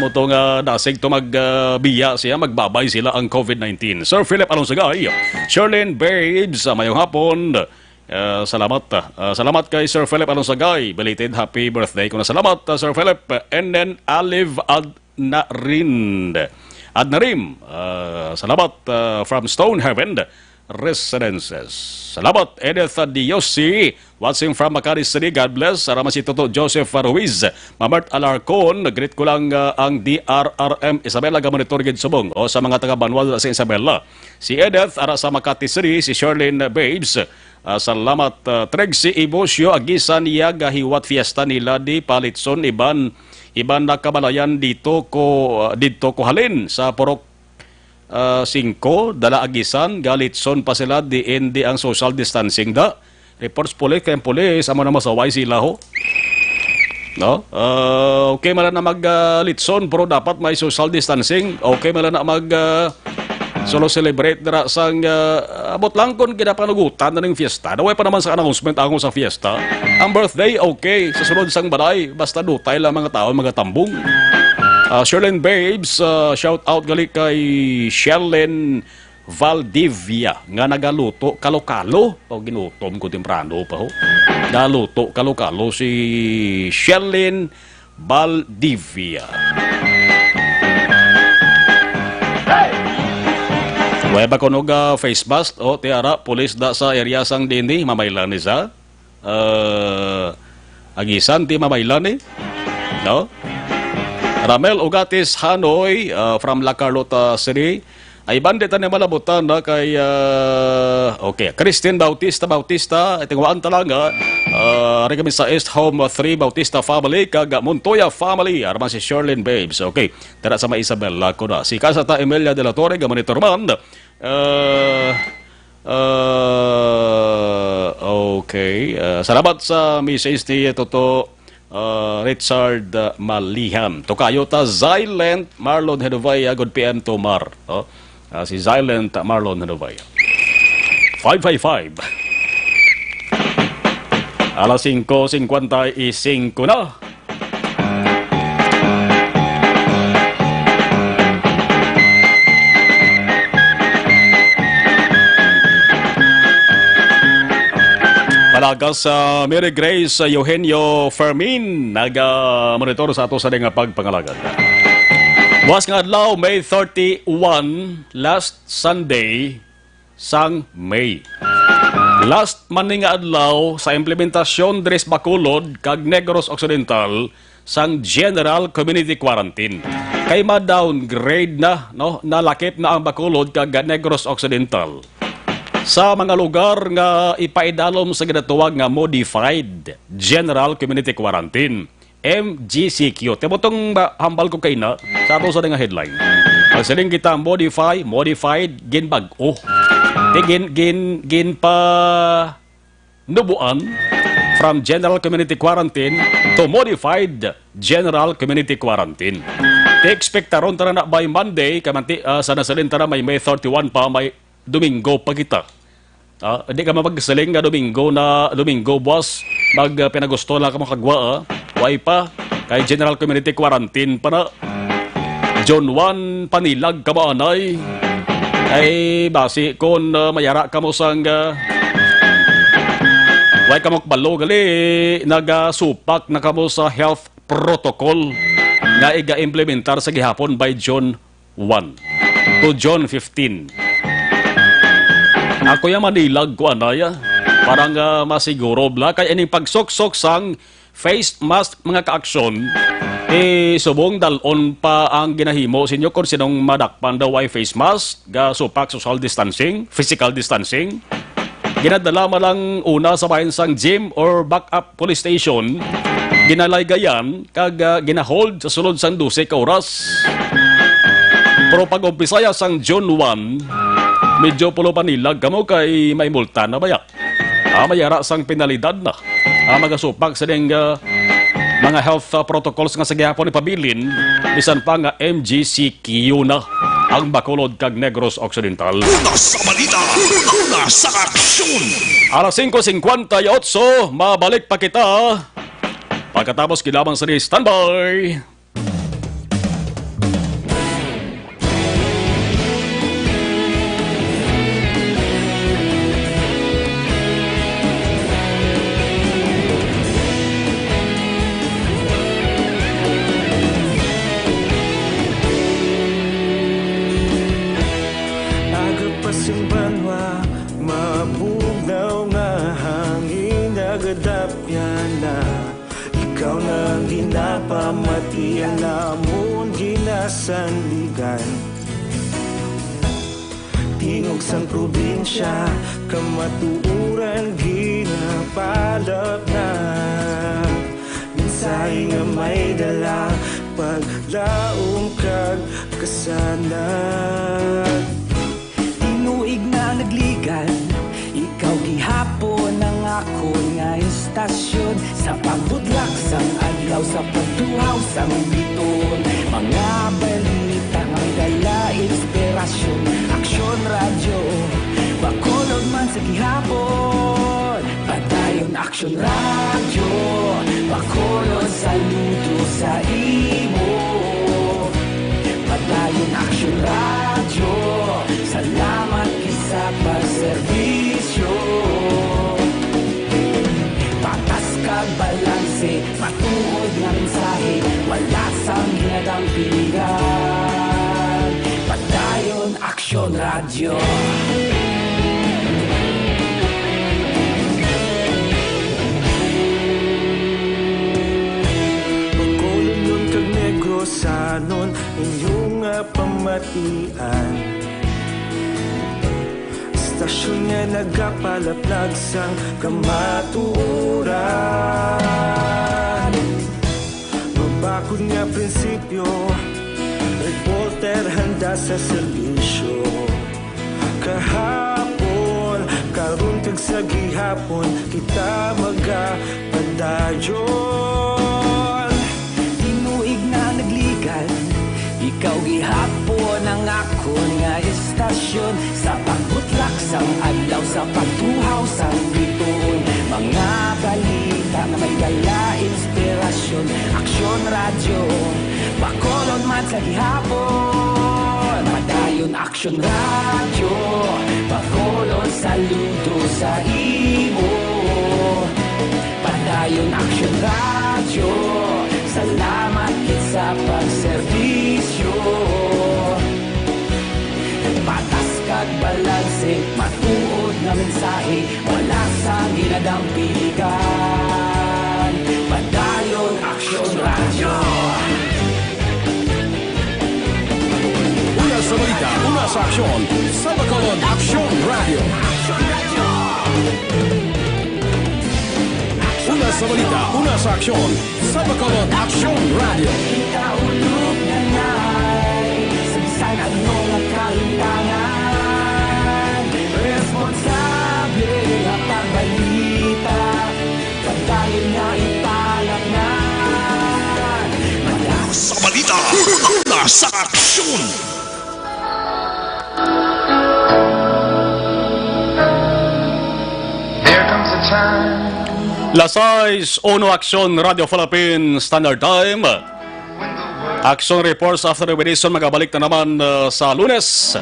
Amo to nga dasig to mag, ah, biya siya, magbabay sila ang COVID nineteen. Sir Philip Alonsagay, Sherlyn Babes, ah, mayong hapon. Ah, salamat, ah, salamat kay Sir Philip Alonsagay. Belated happy birthday ko na. Salamat, ah, Sir Philip. And then, Alive Adnarind. Adnarim, ah, salamat, ah, from Stonehaven Residences. Salamat, Edith Diosi, watching from Makati City. God bless. Salamat si Toto Joseph Ruiz. Mamart Alarcon, greet ko lang, ah, ang D R R M Isabela, ga monitor gid subong. O sa mga taga Banwal sa Isabela. Si Edith, ara sa Makati City, si Sherlyn Babes. Ah, salamat, ah, Treg si Ibosyo, agisan niya gahiwat fiesta nila di palitson iban, iban na kabalayan dito ko, ah, didto ko halin sa Purok, ah, singko, dala agisan, galitson pa sila diin di ang social distancing da. Reports police, kay ang police, amo na masaway sila ho. No? Ah, okay man na mag, ah, litson, pero dapat may social distancing. Okay man na mag, ah, solo celebrate dira sang, ah, abot lang kung ginapanugutan na ning fiesta. Naway pa naman sa announcement angon sa fiesta. Ang birthday, okay. Sa sulod sang balay, basta dutay lang mga tao, mga tambong. Ah, Sherlyn Babes, ah, shout out gali kay Sherlyn Valdivia nga nagaluto kalo-kalo. O, ginutom ko temprano pa ho. Galuto kalo-kalo si Sherlyn Valdivia. Wala ba kuno ga face mask? O, tiara, pulis da sa area sang dini, mamaylan ni sa. Ah, agisan ti mamaylan eh. No? Ramel Ugatis Hanoy, ah, from La Carlota City. Ay, bandi ta ni malabutan na kay, ah, okay. Christine Bautista, Bautista, itingwaan ta lang, ah, ah, ari kami sa East Home three Bautista family, kag Montoya family, araman si Sherlyn Babes. Okay, tara sa may Isabela ko na. Si Kasata Emilia de la Torre, ga monitor man. Ah, ah, okay. Ah, salamat sa message ni Toto, ah, Richard, ah, Malihan. Tukayo ta, Silent Marlon Hedovaya, good P M to Mar. Oh, ah, si Silent Marlon Hedovaya. Five five five. Alas singko singkwenta y singko na. Palagas, ah, Mary Grace, ah, Eugenio Fermin, naga-monitor sa ato sa nga pagpangalagad. Buwas nga adlaw, May thirty-one, last Sunday, sang May. Last man ni nga adlaw sa implementasyon diri sa Bacolod kag Negros Occidental sang General Community Quarantine. kay ma-downgrade na, no? Nalakip na ang Bacolod kag Negros Occidental sa mga lugar nga ipaidalom sa ginatawag nga Modified General Community Quarantine, M G C Q. Timo tong ba-, hambal ko kay na sa ato sa nga headline. Ang siling kita, modify, modified, ginbag-o. Di gin, gin, ginpa nubuan from General Community Quarantine to Modified General Community Quarantine. Ti-expectaron tara na by Monday, kay manti, ah, sa nasalin tara may May thirty-one pa, may Domingo pa kita. Ah, di ka mapagsiling nga Domingo na, Domingo buwas, mag, ah, pinagusto lang ka makagwa, ah. Way pa, kay General Community Quarantine pa na. June one, panilag ka ba, anay? Ay, basi kon, ah, mayara kamo sang, ah, way kamo kabalo, gali, nagasupak na kamo sa health protocol nga iga-implementar sa gihapon by June one to June fifteen. Ako ya manilag ko, anay, ah. Para nga masiguro bla kay ining pagsuksok sang face mask, mga ka-aksyon, eh, subong dal-on pa ang ginahimo sa inyo kung sinong madakpan daw ay face mask, ga supak social distancing, physical distancing. Ginadala man lang una sa bahin sang gym or backup police station, ginalaygayan kag, ah, ginahold sa sulod sang dose ka oras. Pero pag umpisaya sang June one, medyo pulo panilag kamo kay may multa na baya. Ah, mayara sang penalidad na ang magasupak sining, ah, mga health, ah, protocols nga sa gihapon ipabilin, bisan pa nga M G C Q na ang Bacolod kag Negros Occidental. Una sa balita, una sa aksyon. Alas singko singkwenta y otso, mabalik pa kita pagkatapos kinabang sa ni standby. Aga pa sing banwa, mabugnaw nga hangin nagadapyan na. Ikaw na ang ginapamati, ang amon ginasandigan. Tingog sang probinsya, kamatuoran ginapalap na. Mensahe nga may dala, paglaom kag kasanag. Tinuig na nagligan, ikaw gihapon ang akon nga istasyon. Sa pagbutlak sang adlaw, sa pagtuhaw sang biton, mga balita nga may dala inspirasyon. Aksyon Radyo, Bacolod man sa gihapon. Padayon Aksyon Radyo, Bacolod, saludo sa imo. Padayon Aksyon Radyo, salamat gid sa pagserbisyo. Patas kag balanse, matuod nga mensahe, wala sang ginadampigan. Padayon Aksyon Radyo. Bacolodnon kag Negrosanon, inyo nga pamatian. Istasyon nga nagapalaplag sang kamatuoran. Mabakod nga prinsipyo, reporter handa sa serbisyo. Kahapon, karon kag sa gihapon, kita magapadayon. Tinuig na nagligan, ikaw gihapon ang akon nga istasyon. Sa pagbutlak sang adlaw, sa pagtuhaw sang bituon, mga balita nga may dala inspirasyon. Aksyon Radyo, Bacolod man sa gihapon. Padayon Aksyon Radyo, Bacolod, saludo sa imo. Padayon Aksyon Radyo, salamat gid sa pagserbisyo. Patas kag balanse, matuod nga mensahe, wala sang ginadampigan. Padayon Aksyon Radyo. Sa balita, una sa aksyon, sa Bacolod, Aksyon Radio. Una sa balita, una sa aksyon, sa Bacolod, Aksyon Radio. Kita ulog na ngay, sa bisan ano nga kalintangan, responsable nga pagbalita, pagdali nga ipalaknan. Sa balita, una sa aksyon. There comes a time. Las sais uno, Aksyon Radio Philippines Standard Time. Aksyon Reports after the Edison magabalik na naman, uh, sa Lunes.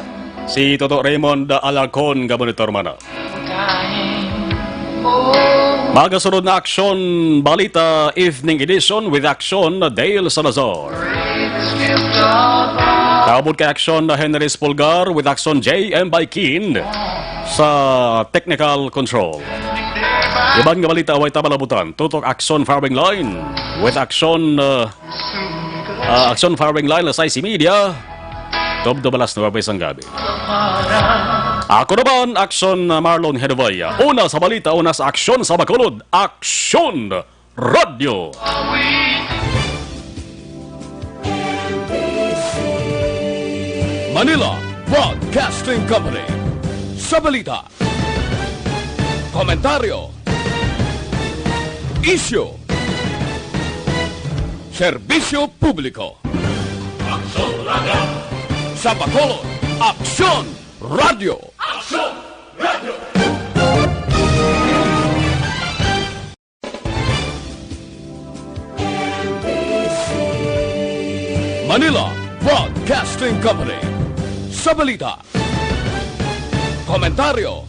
Si Toto Raymond Alarcon, gabon ito, hermano. Magasunod na Aksyon Balita Evening Edition with Aksyon Dale Salazar. Kaupod kay Aksyon Henry Spulgar with Aksyon J M Baikin sa technical control. Iban nga balita, way ta malabutan. Tutok Aksyon Firing Line with Aksyon, uh, Ah, Aksyon Firing Line, las sais y media. Tubtob alas nuwebe sang gabi. Ako naman, Aksyon, ah, Marlon Hedovaya. Una sa balita, una sa aksyon sa Bacolod. Aksyon Radio. Manila Broadcasting Company. Sa balita, komentaryo, isyu, serbisyo publiko. Aksyon Radio. Sa Bacolod, Aksyon Radio. Aksyon Radio. Manila Broadcasting Company. Sa balita, komentaryo,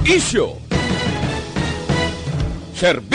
isyu, serbisyo.